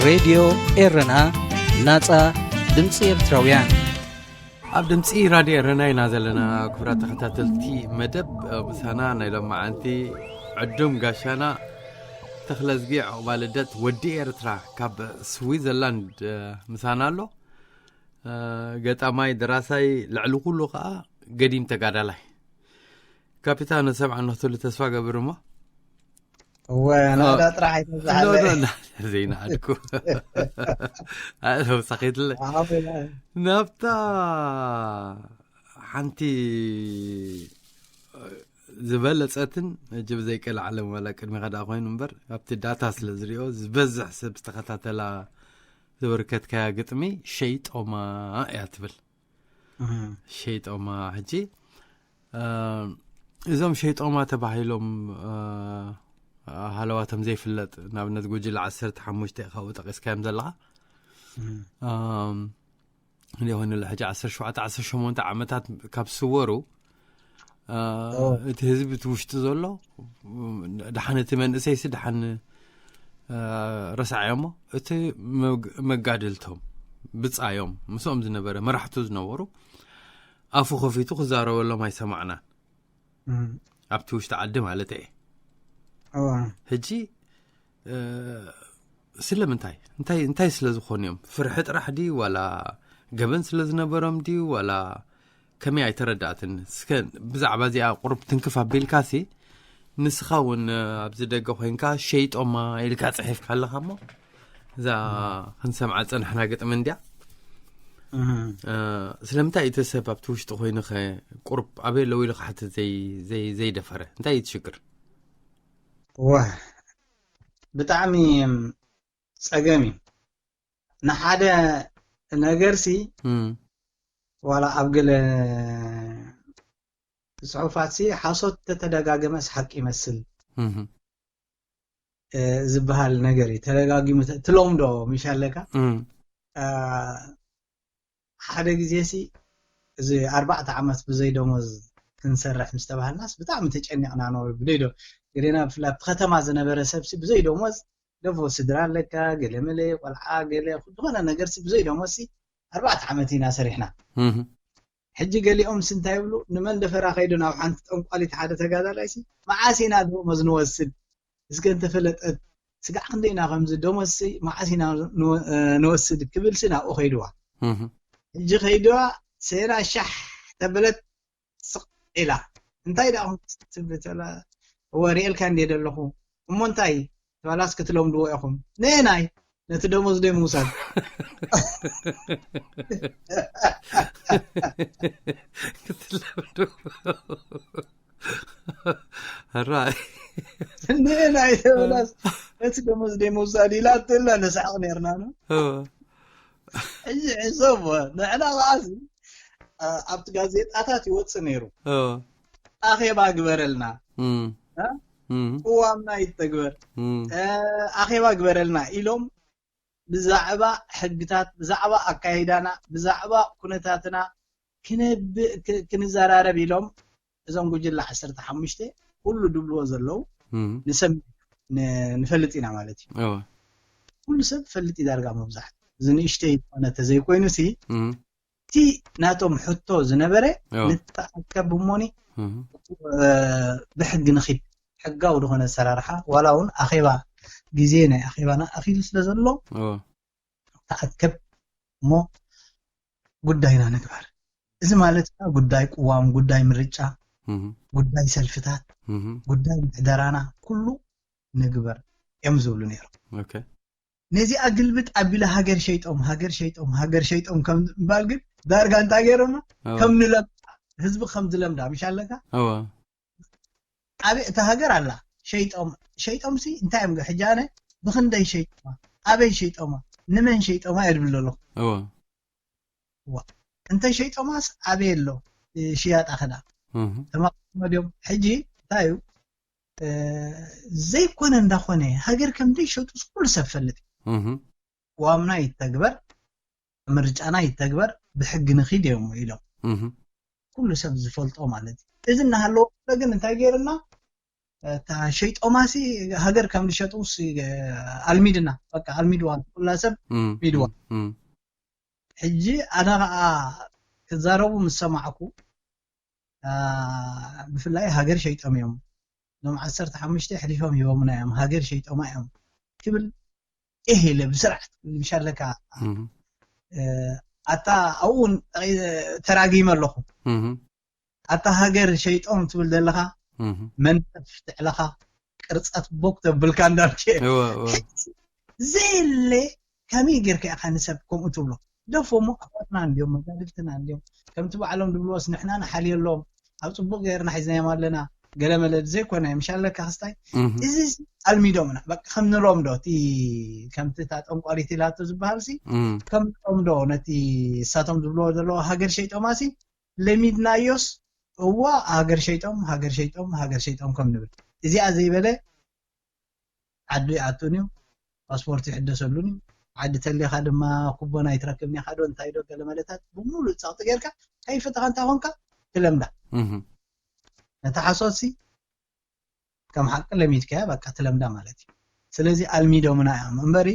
ሬድዮ ኤረና፣ ናጻ ድምጺ ኤርትራውያን። ኣብ ድምፂ ራድዮ ኤረና ኢና ዘለና። ክቡራት ተኸታተልቲ መደብ፣ ምሳና ናይ ሎማዓንቲ ዕዱም ጋሻና ተኽለዝጊ ዕቑባ ልደት ወዲ ኤርትራ ካብ ስዊዘርላንድ ምሳና ኣሎ። ገጣማይ፣ ደራሳይ፣ ልዕሊ ኩሉ ከዓ ገዲም ተጋዳላይ። ካፒታን፣ ሰምዓ ንክትብሉ ተስፋ ገብር እሞ እወ ናዳ ጥራሕ ኣይተዛሓለ። ዘይናዓድኩ። ኣእተው ሳኺትለ ናብታ ሓንቲ ዝበለጸትን፣ እጅ ብዘይቀል ዓለም ዋላ ቅድሚኻ ደኣ ኮይኑ እምበር፣ ኣብቲ ዳታ ስለ ዝሪኦ ዝበዝሕ ሰብ ዝተኸታተላ ዘበርከትካያ ግጥሚ ሸይጦማ እያ ትብል። ሸይጦማ ሕጂ እዞም ሸይጦማ ተባሂሎም ሃለዋቶም ዘይፍለጥ፣ ንኣብነት ጉጅለ ዓሰርተ ሓሙሽተ ካብኡ ጠቂስካዮም ዘለኻ እንዲኾይኑ፣ ሕጂ ዓሰርተ ሸውዓተ ዓሰርተ ሸሞንተ ዓመታት ካብ ስወሩ እቲ ህዝቢ እቲ ውሽጢ ዘሎ፣ ደሓን እቲ መንእሰይሲ ደሓን ረሳዕዮሞ፣ እቲ መጋድልቶም ብፃዮም ምስኦም ዝነበረ መራሕቱ ዝነበሩ ኣፉ ከፊቱ ክዛረበሎም ኣይሰማዕናን። ኣብቲ ውሽጢ ዓዲ ማለት እየ። ሕጂ ስለምንታይ እንታይ እንታይ ስለ ዝኾኑ እዮም? ፍርሒ ጥራሕ ድዩ ዋላ ገበን ስለ ዝነበሮም ድዩ ዋላ ከመይ ኣይተረዳእትን። እስከ ብዛዕባ እዚኣ ቁሩብ ትንክፍ ኣቢልካሲ ንስኻ እውን ኣብዚ ደገ ኮይንካ ሸይጦማ ኢልካ ፅሒፍካ ኣለኻ እሞ እዛ ክንሰምዓ ዝፀናሕና ግጥሚ እንድያ። ስለምንታይ እቲ ሰብ ኣብቲ ውሽጢ ኮይኑኸ ቁሩብ ኣበይ ኣለዉ ኢሉ ክሓትት ዘይደፈረ እንታይ እዩ እቲ ሽግር? ዋ ብጣዕሚ ፀገም እዩ። ንሓደ ነገርሲ ዋላ ኣብ ገለ ፅሑፋትሲ ሓሶት ተተደጋገመስ ሓቂ ይመስል ዝበሃል ነገር እዩ ተደጋጊሙ። ትለምዶ ምሽ ኣለካ ሓደ ግዜሲ እዚ ኣርባዕተ ዓመት ብዘይ ደሞዝ ክንሰርሕ ምስ ተባሃልናስ ብጣዕሚ ተጨኒቕና ነበሩ። ብዘይ ዶ ገሌና ብፍላይ ኣብቲ ከተማ ዝነበረ ሰብሲ ብዘይ ደሞዝ ደፎ ስድራ ኣለካ ገለ መለ ቆልዓ ገለ ዝኾነ ነገርሲ ብዘይ ደሞዝሲ ኣርባዕተ ዓመት ኢና ሰሪሕና። ሕጂ ገሊኦም ሲ እንታይ ይብሉ ንመንደፈራ ከይዱ ናብ ሓንቲ ጠንቋሊት ሓደ ተጋዳላይ ሲ መዓስ ኢና ደሞዝ ንወስድ እስከ እንተፈለጠት ስጋዕ ክንደይ ኢና ከምዚ ደሞዝ ሲ መዓስ ኢና ንወስድ ክብል ሲ ናብኡ ከይድዋ ሕጂ ከይድዋ ሴና ሻሕ ተበለት ስቕ ኢላ እንታይ ደኣ ትብል ተላ እወ ሪኤልካ እንዴ ዘለኹ እሞ እንታይ ተባላስ ክትለምድዎ ኢኹም ንናይ ነቲ ደሞዝ ደይ ምውሳድ ክትለምዱ ራይ ንናይ ተባላስ ነቲ ደሞዝ ደይ ምውሳድ ኢላ ትላ ነስሓቕ ነርና ነው ሕጂ ሕሰብ ንሕና ከዓሲ ኣብቲ ጋዜጣታት ይወፅእ ነይሩ ኣኼባ ግበረልና ቅዋምና ይተግበር ኣኼባ ግበረልና ኢሎም ብዛዕባ ሕግታት ብዛዕባ ኣካይዳና ብዛዕባ ኩነታትና ክንዘራረብ ኢሎም እዞም ጉጅለ ዓሰርተ ሓሙሽተ ኩሉ ድብልዎ ዘለዉ ንሰም ንፈልጥ ኢና ማለት እዩ ኩሉ ሰብ ፈልጥ ይዳርጋ መብዛሕት እዚ ንእሽተይ ዝኾነ ተዘይኮይኑ ሲ እቲ ናቶም ሕቶ ዝነበረ ንተኣከብ እሞኒ ብሕጊ ንኺድ ሕጋዊ ዝኾነ ኣሰራርሓ ዋላ እውን ኣኼባ ግዜ ናይ ኣኼባና ኣኺሉ ስለ ዘሎ ተኣከብ እሞ ጉዳይና ንግበር እዚ ማለት ጉዳይ ቅዋም ጉዳይ ምርጫ ጉዳይ ሰልፍታት ጉዳይ ምሕደራና ኩሉ ንግበር እዮም ዝብሉ ነይሮም ነዚኣ ግልብጥ ኣቢለ ሃገር ሸይጦም ሃገር ሸይጦም ሃገር ሸይጦም ከም ምባል ግን ዳርጋ እንታይ ገይሮምና ከም ንለምዳ ህዝቢ ከም ዝለምዳ ምሽ ኣለካ ኣበይ እታ ሃገር ኣላ ሸይጦም ሸይጦም ሲ እንታይ እዮም ሕጂ ኣነ ብክንደይ ሸይጦማ ኣበይ ሸይጦማ ንመን ሸይጦማ እየ ድብል ዘለኹ እንተ ሸይጦማስ ኣበይ ኣሎ ሽያጣ ክዳ ተማዲዮም ሕጂ እንታይ እዩ ዘይኮነ እንዳኾነ ሃገር ከም ዘይሸጡ ኩሉ ሰብ ፈልጥ እዩ ዋምና ይተግበር ምርጫና ይተግበር ብሕጊ ንኺድ እዮም ኢሎም ኩሉ ሰብ ዝፈልጦ ማለት እዩ እዚ እናሃለዎ ግን እንታይ ገይርና እታ ሸይጦማሲ ሃገር ከም ዝሸጡ ሲ ኣልሚድና በቃ ኣልሚድዋ ኩላ ሰብ ሚድዋ። ሕጂ ኣነ ከዓ ክዛረቡ ምስ ሰማዕኩ ብፍላይ ሃገር ሸይጦም እዮም፣ ሎም ዓሰርተ ሓሙሽተ ሕሊፎም ሂቦምና እዮም፣ ሃገር ሸይጦማ እዮም ክብል እህ ኢለ ብስርዓት ምሻለካ ኣታ ኣብኡን ተራጊመ ኣለኹ። ኣታ ሃገር ሸይጦም ትብል ዘለኻ መንጠፍ ትዕለኻ ቅርጸት ቦክ ተብልካ እንዳልክ ዘየለ ከመይ ጌርካ ኢኻ ንሰብ ከምኡ ትብሎ? ደፎሞ ኣሕዋትና እንዲዮም መጋድልትና እንዲዮም። ከምቲ ባዕሎም ድብልዎስ ንሕና ንሓልየሎም ኣብ ጽቡቕ ገይርና ሒዝናዮም ኣለና። ገለመለ ዘይኮነ ምሻለካ ክስታይ እዚ ኣልሚዶምና በቃ ከም ንሎም ዶ እቲ ከምቲ እታ ጠንቋሊት ኢላቶ ዝበሃል ሲ ከም ንሎም ዶ ነቲ እሳቶም ዝብልዎ ዘለዎ ሃገር ሸይጦማ ሲ ለሚድናዮስ እዋ ሃገር ሸይጦም ሃገር ሸይጦም ሃገር ሸይጦም ከም ንብል እዚኣ ዘይበለ ዓዱ ይኣቱን እዩ፣ ፓስፖርት ይሕደሰሉን እዩ። ዓዲ ተሌኻ ድማ ኩቦና ይትረክብን ኢኻ ዶ እንታይ ዶ ገለ መለታት ብምሉእ ጸቕጢ ጌርካ ከይፈተኻ እንታይ ኮንካ ትለምዳ። ነታ ሓሶትሲ ከም ሓቂ ለሚድካያ በቃ ትለምዳ ማለት እዩ። ስለዚ ኣልሚዶምና እዮም እምበሪ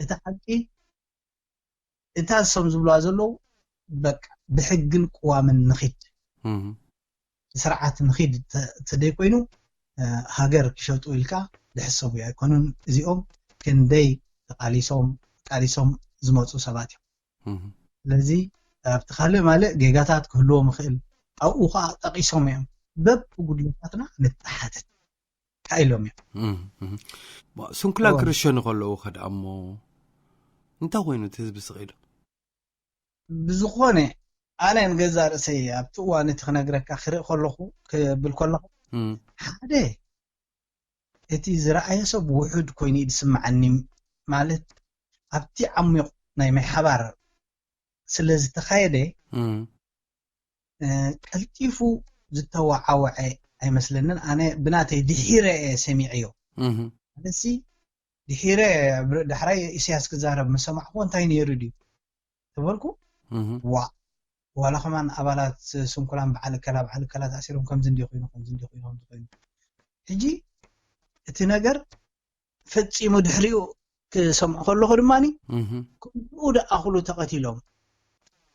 እቲ ሓቂ እታ እሶም ዝብልዋ ዘለዉ በቃ ብሕግን ቅዋምን ንኺድ ብስርዓት ንኺድ ተደይኮይኑ ሃገር ክሸጡ ኢልካ ዝሕሰቡ ኣይኮኑን። እዚኦም ክንደይ ተቃሊሶም ተቃሊሶም ዝመፁ ሰባት እዮም። ስለዚ ኣብቲ ካልእ ማለእ ጌጋታት ክህልዎም ይኽእል። ኣብኡ ከዓ ጠቂሶም እዮም በብጉድለታትና ንተሓተት ኢሎም እዮም። ስንኩላን ክርሸኑ ከለዉ ከ ደኣ እሞ እንታይ ኮይኑ እቲ ህዝቢ ስቕ ኢሉ? ብዝኾነ ኣነ ንገዛእ ርእሰይ ኣብቲ እዋን እቲ ክነግረካ ክርኢ ከለኹ ክብል ከለኹ ሓደ እቲ ዝረኣየ ሰብ ውሑድ ኮይኑ እዩ ዝስምዓኒ። ማለት ኣብቲ ዓሚቕ ናይ ማይ ሓባር ስለ ዝተኻየደ ቀልጢፉ ዝተወዓወዐ ኣይመስለንን። ኣነ ብናተይ ድሒረ እየ ሰሚዐዮ። ማለትሲ ድሒረ ዳሕራይ ኢሳያስ ክዛረብ ምስ ሰማዕክዎ እንታይ ነይሩ ድዩ ተበልኩ። ዋ ዋላ ከማን ኣባላት ስንኩላን በዓል እከላ በዓል እከላ ተኣሲሮም ከምዚ እንዲ ኮይኑ ከምዚ እንዲ ኮይኑ ከምዚ ኮይኑ ሕጂ እቲ ነገር ፈጺሙ ድሕሪኡ ክሰምዖ ከለኹ ድማ ከምኡ ደኣ ኩሉ ተቐቲሎም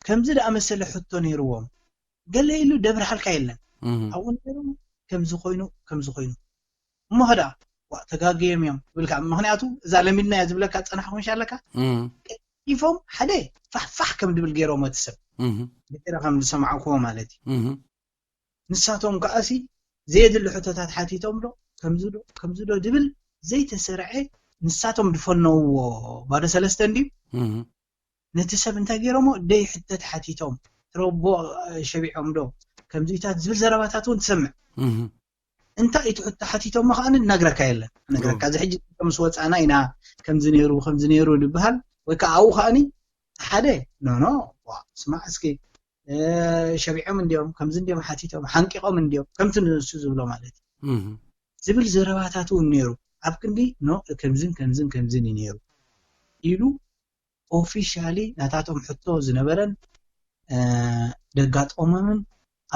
ከምዚ ደኣ መሰለ ሕቶ ነይርዎም ገለ ኢሉ ደብርሃልካ የለን። ኣብኡ ነይሮም ከምዚ ኮይኑ ከምዚ ኮይኑ እሞ ኸዳ ዋ ተጋግዮም እዮም ትብልካ። ምክንያቱ እዛ ለሚድናያ ዝብለካ ዝፀናሕኩም ይሻለካ ቀልጢፎም ሓደ ፋሕፋሕ ከም ድብል ገይሮም እቲ ሰብ ገይረ ከም ዝሰማዕኩዎ ማለት እዩ። ንሳቶም ከኣሲ ዘየድሊ ሕቶታት ሓቲቶም ዶ ከምዚ ዶ ከምዚ ዶ ድብል ዘይተሰርዐ ንሳቶም ድፈነውዎ ባዶ ሰለስተ እንድዩ። ነቲ ሰብ እንታይ ገይሮሞ ደይ ሕተት ሓቲቶም ትረቦ ሸቢዖም ዶ ከምዚታት ዝብል ዘረባታት እውን ትሰምዕ። እንታይ እቲ ሕቶ ሓቲቶሞ ከዓ ነግረካ የለን ነግረካ እዚ ሕጂ ምስ ወፃና ኢና ከምዚ ነይሩ ከምዚ ነይሩ ዝበሃል ወይ ከዓ ኣብኡ ከዓኒ ሓደ ኖኖ ስማዕ እስኪ ሸቢዖም እንዲዮም ከምዚ እንዲዮም ሓቲቶም ሓንቂቖም እንዲዮም ከምቲ ንሱ ዝብሎ ማለት እዩ። ዝብል ዘረባታት እውን ነይሩ ኣብ ክንዲ ኖ ከምዝን ከምዝን ከምዝን እዩ ነይሩ ኢሉ ኦፊሻሊ ናታቶም ሕቶ ዝነበረን ደጋጠሞምን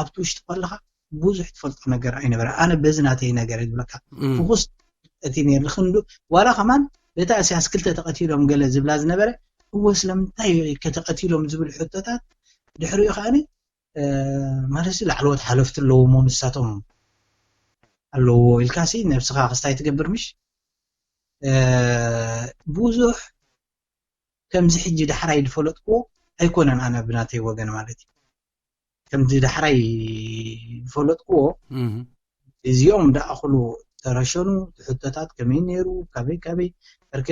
ኣብቲ ውሽጢ ከለካ ብዙሕ ትፈልጦ ነገር ኣይነበረ። ኣነ በዚ ናተይ ነገር ዝብለካ ፍኩስ እቲ ነይሩ ክንዱ ዋላ ከማን በታ እስያስ ክልተ ተቐቲሎም ገለ ዝብላ ዝነበረ እወ ስለምንታይ ከተቐቲሎም ዝብል ሕቶታት ድሕሪኡ ከዓኒ ማለት ላዕለዎት ሓለፍቲ ኣለዎ እሞ ንሳቶም ኣለዎ ኢልካሲ ነብስኻ ክስታይ ትገብር ምሽ ብዙሕ ከምዚ ሕጂ ዳሕራይ ዝፈለጥክዎ ኣይኮነን ኣነ ብናተይ ወገን ማለት እዩ ከምዚ ዳሕራይ ዝፈለጥክዎ እዚኦም ደኣኽሉ ተረሸኑ ሕቶታት ከመይ ነይሩ ካበይ ካበይ እርከ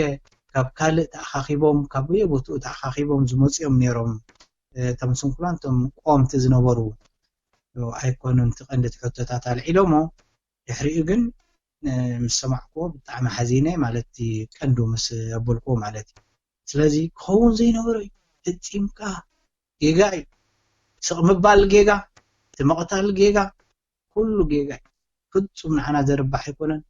ካብ ካልእ ተኣኻኺቦም ካብ በየቦትኡ ተኣኻኺቦም ዝመፅኦም ነይሮም እቶም ስንኩላን እቶም ቆምቲ ዝነበሩ ኣይኮኑን እቲ ቀንዲ እቲ ሕቶታት ኣልዒሎሞ ድሕሪኡ ግን ምስ ሰማዕክዎ ብጣዕሚ ሓዚነ ማለት ቀንዱ ምስ ኣበልክዎ ማለት እዩ ስለዚ ክኸውን ዘይነበሮ እዩ ፈፂምካ ጌጋ እዩ ስቕ ምባል ጌጋ እቲ ምቕታል ጌጋ ኩሉ ጌጋ እዩ ፍፁም ንዓና ዘርባሕ ኣይኮነን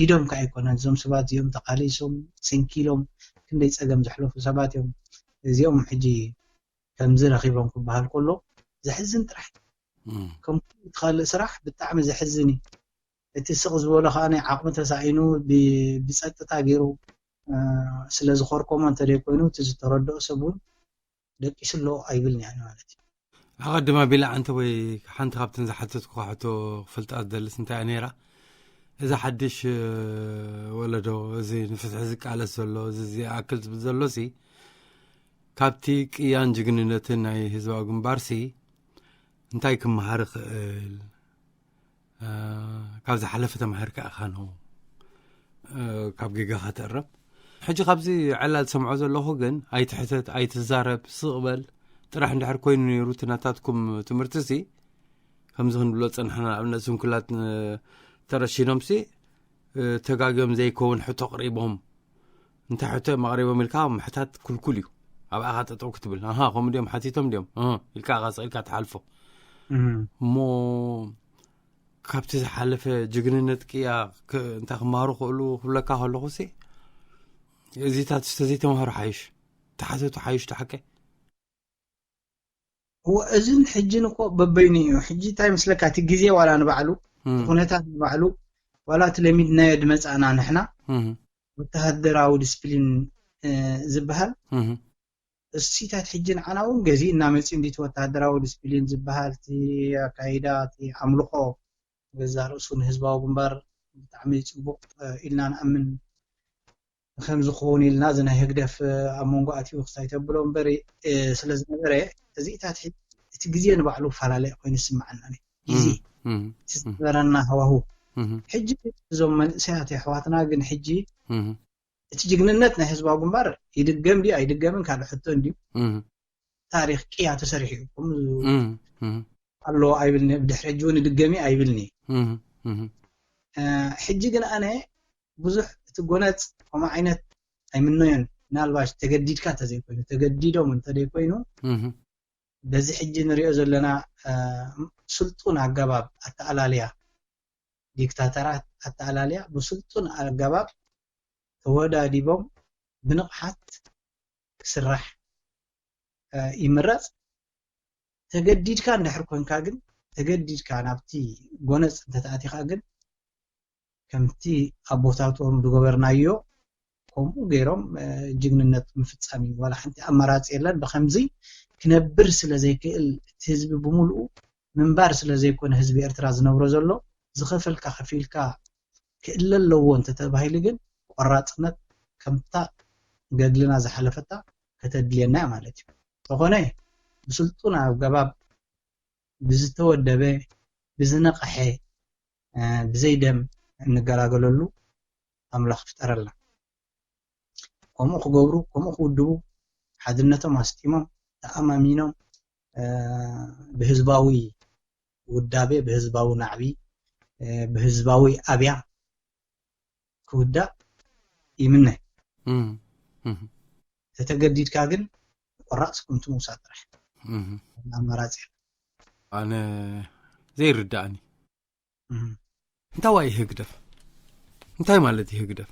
ኢዶም ከ ኣይኮነን እዞም ሰባት እዚኦም ተቃሊሶም ስንኪሎም ክንደይ ፀገም ዘሕለፉ ሰባት እዮም እዚኦም ሕጂ ከምዚ ረኪቦም ክበሃል ከሎ ዘሕዝን ጥራሕ ከም ካልእ ስራሕ ብጣዕሚ ዘሕዝን እዩ እቲ ስቕ ዝበሎ ከዓ ናይ ዓቕሚ ተሳኢኑ ብ- ብፀጥታ ገይሩ እ፣ ስለ ዝኾርኮሞ እንተደይኮይኑ እቲ ዝተረድኦ ሰብ እውን ደቂሱ ኣሎ ኣይብልን እየ ማለት እዩ። ኣቐድም ኣቢለ ኣንተ ወይ ሓንቲ ካብተን ዝሓተትኩኻ ሕቶ ክፈልጣ ዝደልስ እንታይ እያ ነይራ? እዛ ሓድሽ እ፣ ወለዶ፣ እዚ ንፍትሒ ዝቃለስ ዘሎ፣ እዚ ዝኣክል ዝብል ዘሎሲ ካብቲ ቅያን ጅግንነትን ናይ ህዝባዊ ግንባርሲ እንታይ ክመሃር ይኽእል? እ፣ ካብ ዝሓለፈ ተማሂርካ ኢኻ ነው እ፣ ካብ ጌጋኻ ተእረም። ሕጂ ካብዚ ዕላል ዝሰምዖ ዘለኹ ግን ኣይትሕተት፣ ኣይትዛረብ፣ ስቕ በል ጥራሕ እንድሕር ኮይኑ ነይሩ እቲ ናታትኩም ትምህርትሲ ከምዚ ክንብሎ ዝጸናሕና ንኣብነት ስንኩላት እ፣ ተረሺኖምሲ እ፣ ተጋግዮም ዘይከውን ሕቶ ኣቕሪቦም እንተ ሕቶ እዮም ኣቕሪቦም ኢልካ ምሕታት ክልኩል እዩ። ኣብኣኻ ጠጠው ክትብል ኣሃ ከምኡ ድዮም ሓቲቶም ድዮም እ፣ ኢልካ ኢኻ ስቕ ኢልካ ትሓልፎ እም። እሞ ካብቲ ዝሓለፈ ጅግንነት ቅያ ክ- እንታይ ክመሃሩ ክእሉ ክብለካ ከለኹ ሲ እዚታት ተዘይተምሃሩ ሓይሽ ተሓተቱ ሓይሽ ተሓቀ እወ እዝን ሕጅን እኮ በበይኑ እዩ። ሕጂ እንታይ መስለካ እቲ ግዜ ዋላ ንባዕሉ እቲ ኩነታት ንባዕሉ ዋላ እቲ ለሚድናዮ ድመፃእና ንሕና ወተሃደራዊ ዲስፕሊን ዝበሃል እሲታት ሕጂ ንዓና እውን ገዚእና መፂኡ እንዲ እቲ ወተሃደራዊ ዲስፕሊን ዝበሃል እቲ ኣካይዳ እቲ ኣምልኾ ገዛ ርእሱ ንህዝባዊ ግንባር ብጣዕሚ ፅቡቕ ኢልና ንኣምን ከም ዝኸውን ኢልና እዚ ናይ ህግደፍ ኣብ መንጎ ኣትዩ ክሳይ ተብሎ እምበር ስለ ዝነበረ እዚታት እቲ ግዜ ንባዕሉ ፈላለየ ኮይኑ ዝስምዓና ግዜ እቲ ዝነበረና ሃዋሁ ሕጂ እዞም መንእሰያት ኣሕዋትና ግን ሕጂ እቲ ጅግንነት ናይ ህዝባዊ ግንባር ይድገም ድዩ ኣይድገምን ካልእ ሕቶ እንድዩ ታሪኽ ቅያ ተሰሪሑ እዩ ኣሎ ኣይብልኒ ብድሕሪ ሕጂ እውን ይድገም እዩ ኣይብልኒ ሕጂ ግን ኣነ ብዙሕ እቲ ጎነፅ ከምኡ ዓይነት ኣይምነዮን ምናልባሽ ተገዲድካ እንተዘይኮይኑ ተገዲዶም እንተዘይኮይኑ በዚ ሕጂ ንሪኦ ዘለና ስልጡን ኣገባብ ኣተኣላልያ ዲክታተራት ኣተኣላልያ ብስልጡን ኣገባብ ተወዳዲቦም ብንቕሓት ክስራሕ ይምረፅ። ተገዲድካ እንድሕር ኮንካ ግን ተገዲድካ ናብቲ ጎነፅ እንተተኣቲኻ ግን ከምቲ ኣቦታቶም ዝገበርናዮ ከምኡ ገይሮም ጅግንነት ምፍፃም እዩ። ዋላ ሓንቲ ኣማራፂ የለን። ብከምዚ ክነብር ስለ ዘይክእል እቲ ህዝቢ ብምሉኡ ምንባር ስለ ዘይኮነ ህዝቢ ኤርትራ ዝነብሮ ዘሎ ዝኸፈልካ ከፊልካ ክእለ ኣለዎ እንተተባሂሉ ግን ቆራፅነት ከምታ ገድልና ዝሓለፈታ ከተድልየና እያ ማለት እዩ። ተኾነ ብስልጡን ኣገባብ ብዝተወደበ ብዝነቐሐ ብዘይ ደም እንገላገለሉ ኣምላኽ ፍጠረልና። ከምኡ ክገብሩ ከምኡ ክውድቡ ሓድነቶም ኣስጢሞም ተኣማሚኖም ብህዝባዊ ውዳቤ ብህዝባዊ ናዕቢ ብህዝባዊ ኣብያ ክውዳእ ይምነ። ተተገዲድካ ግን ቆራፅ ስጉምቲ ምውሳድ ጥራሕ ኣማራፂ። ኣነ ዘይርዳእኒ እንታይ ዋይ ህግደፍ እንታይ ማለት እዩ ህግደፍ?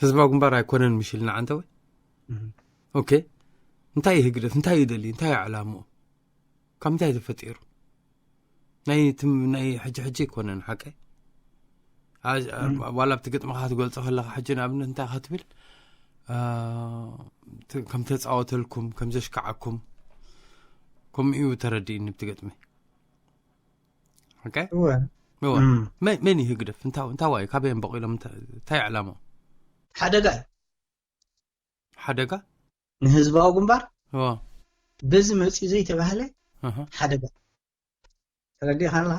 ህዝባዊ ግንባር ኣይኮነን ምሽ ኢልና ዓንተወ ኦኬ እንታይ እዩ ህግደፍ እንታይ እዩ ደልዩ እንታይ እዩ ዕላምኡ ካብ ምንታይ ተፈጢሩ ናይ ትም ናይ ሕጂ ሕጂ ኣይኮነን ሓቀይ ዋላ ኣብቲ ግጥምኻ ክትገልፆ ከለካ ሕጂ ንኣብነት እንታይ ክትብል ከም ተፃወተልኩም ከም ዘሽካዓኩም ከምኡ እዩ ተረዲእኒ ብቲ ገጥሚ ሓቀይ መን እዩ ህግደፍ እንታይ ዋዩ ካበይ በቂሎም እንታይ ዕላማ ሓደጋ እዩ ሓደጋ ንህዝባዊ ግንባር በዚ መፅኡ ዘይተባህለ ሓደጋ ተረዲእካ ኣለካ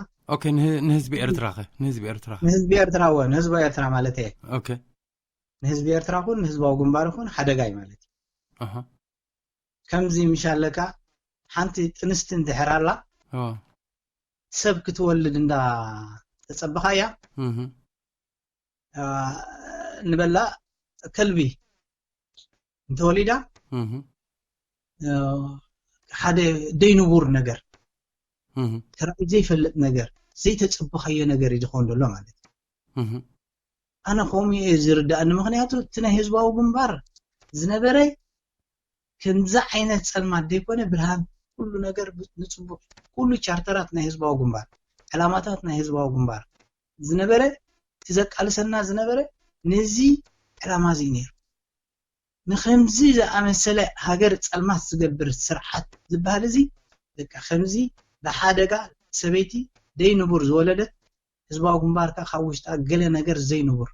ንህዝቢ ኤርትራ ከ ንህዝቢ ኤርትራ ንህዝቢ ኤርትራ ወ ንህዝቢ ኤርትራ ማለት እየ ንህዝቢ ኤርትራ ኩን ንህዝባዊ ግንባር ኩን ሓደጋ እዩ ማለት እዩ ከምዚ ምሻለካ ሓንቲ ጥንስቲ እንድሕር ኣላ ሰብ ክትወልድ እንዳ ተፀበኻያ ንበላ ከልቢ እንተወሊዳ ሓደ ደይንቡር ነገር ተራእዩ ዘይፈልጥ ነገር ዘይተፀበኻዮ ነገር እዩ ዝኸውን ዘሎ ማለት እዩ ኣነ ከምኡ እየ ዝርዳእኒ ምክንያቱ እቲ ናይ ህዝባዊ ግንባር ዝነበረ ከምዚ ዓይነት ፀልማት ዘይኮነ ብርሃን ኩሉ ነገር ንፅቡቅ ኩሉ ቻርተራት ናይ ህዝባዊ ግንባር ዕላማታት ናይ ህዝባዊ ግንባር ዝነበረ፣ እቲ ዘቃልሰና ዝነበረ ነዚ ዕላማ እዚ ነይሩ። ንከምዚ ዝኣመሰለ ሃገር ጸልማት ዝገብር ስርዓት ዝበሃል እዚ፣ በቃ ከምዚ ብሓደጋ ሰበይቲ ደይ ንቡር ዝወለደት ህዝባዊ ግንባርካ ካብ ውሽጣ ገለ ነገር ዘይንቡር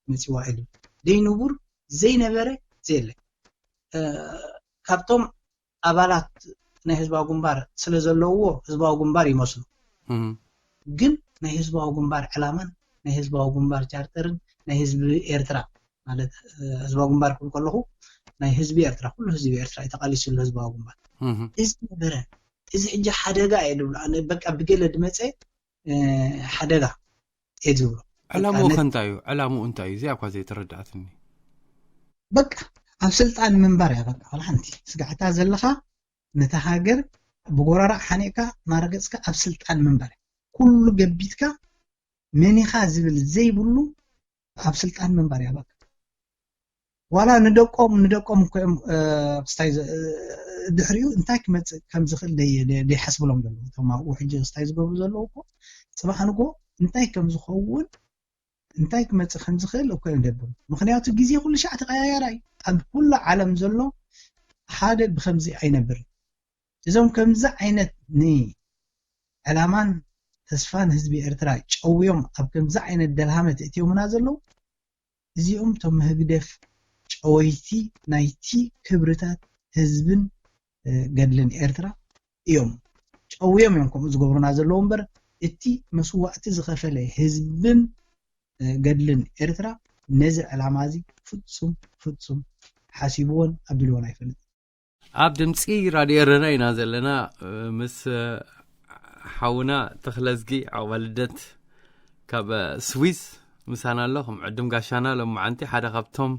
መፂዋ ኢሉ ደይ ንቡር ዘይነበረ ዘየለ ካብቶም ኣባላት ናይ ህዝባዊ ግንባር ስለ ዘለውዎ ህዝባዊ ግንባር ይመስሉ። ግን ናይ ህዝባዊ ግንባር ዕላማን ናይ ህዝባዊ ግንባር ቻርተርን ናይ ህዝቢ ኤርትራ ማለት ህዝባዊ ግንባር ክብል ከለኹ ናይ ህዝቢ ኤርትራ ኩሉ ህዝቢ ኤርትራ እዩ ተቃሊሱሉ ህዝባዊ ግንባር እዚ ነበረ። እዚ ሕጂ ሓደጋ እየ ዝብሎ ኣነ በቃ ብገለ ዝመፀ ሓደጋ እየ ዝብሎ። ዕላምኡ ከ እንታይ እዩ? ዕላምኡ እንታይ እዩ? እዚኣ እኳ ዘይተረዳእትኒ። በቃ ኣብ ስልጣን ምንባር እያ በቃ ዋላ ሓንቲ ስጋዕታ ዘለኻ ነታ ሃገር ብጎራራዕ ሓኒቕካ እናረገፅካ ኣብ ስልጣን ምንባር ኩሉ ገቢትካ መኒኻ ዝብል ዘይብሉ ኣብ ስልጣን ምንባር እያ በቃ ዋላ ንደቆም ንደቆም እኮ እዮም ክስታይ ድሕሪኡ እንታይ ክመፅእ ከም ዝኽእል ዘይሓስብሎም ዘለዉ እቶም ኣብኡ ሕጂ ክስታይ ዝገብሩ ዘለዉ እኮ ፅባሕ ንጎ እንታይ ከም ዝኸውን እንታይ ክመፅእ ከም ዝኽእል እኮ እዮም ደብሩ ምክንያቱ ግዜ ኩሉ ሻዕ ተቀያየራ እዩ ኣብ ኩሉ ዓለም ዘሎ ሓደ ብከምዚ ኣይነብርን እዞም ከምዚ ዓይነት ንዕላማን ተስፋን ህዝቢ ኤርትራ ጨውዮም ኣብ ከምዚ ዓይነት ደልሃመት እትዮምና ዘለዉ እዚኦም እቶም ህግደፍ ጨወይቲ ናይቲ ክብርታት ህዝብን ገድልን ኤርትራ እዮም። ጨውዮም እዮም ከምኡ ዝገብሩና ዘለዉ እምበር እቲ መስዋእቲ ዝኸፈለ ህዝብን ገድልን ኤርትራ ነዚ ዕላማ እዚ ፍጹም ፍጹም ሓሲብዎን ኣቢልዎን ኣይፈልጥን። ኣብ ድምፂ ራድዮ ኤረና ኢና ዘለና ምስ ሓውና ተኽለዝጊ ዓቕባልደት ካብ ስዊስ ምሳና ኣሎ ከም ዕድም ጋሻና ሎማዓንቲ ሓደ ካብቶም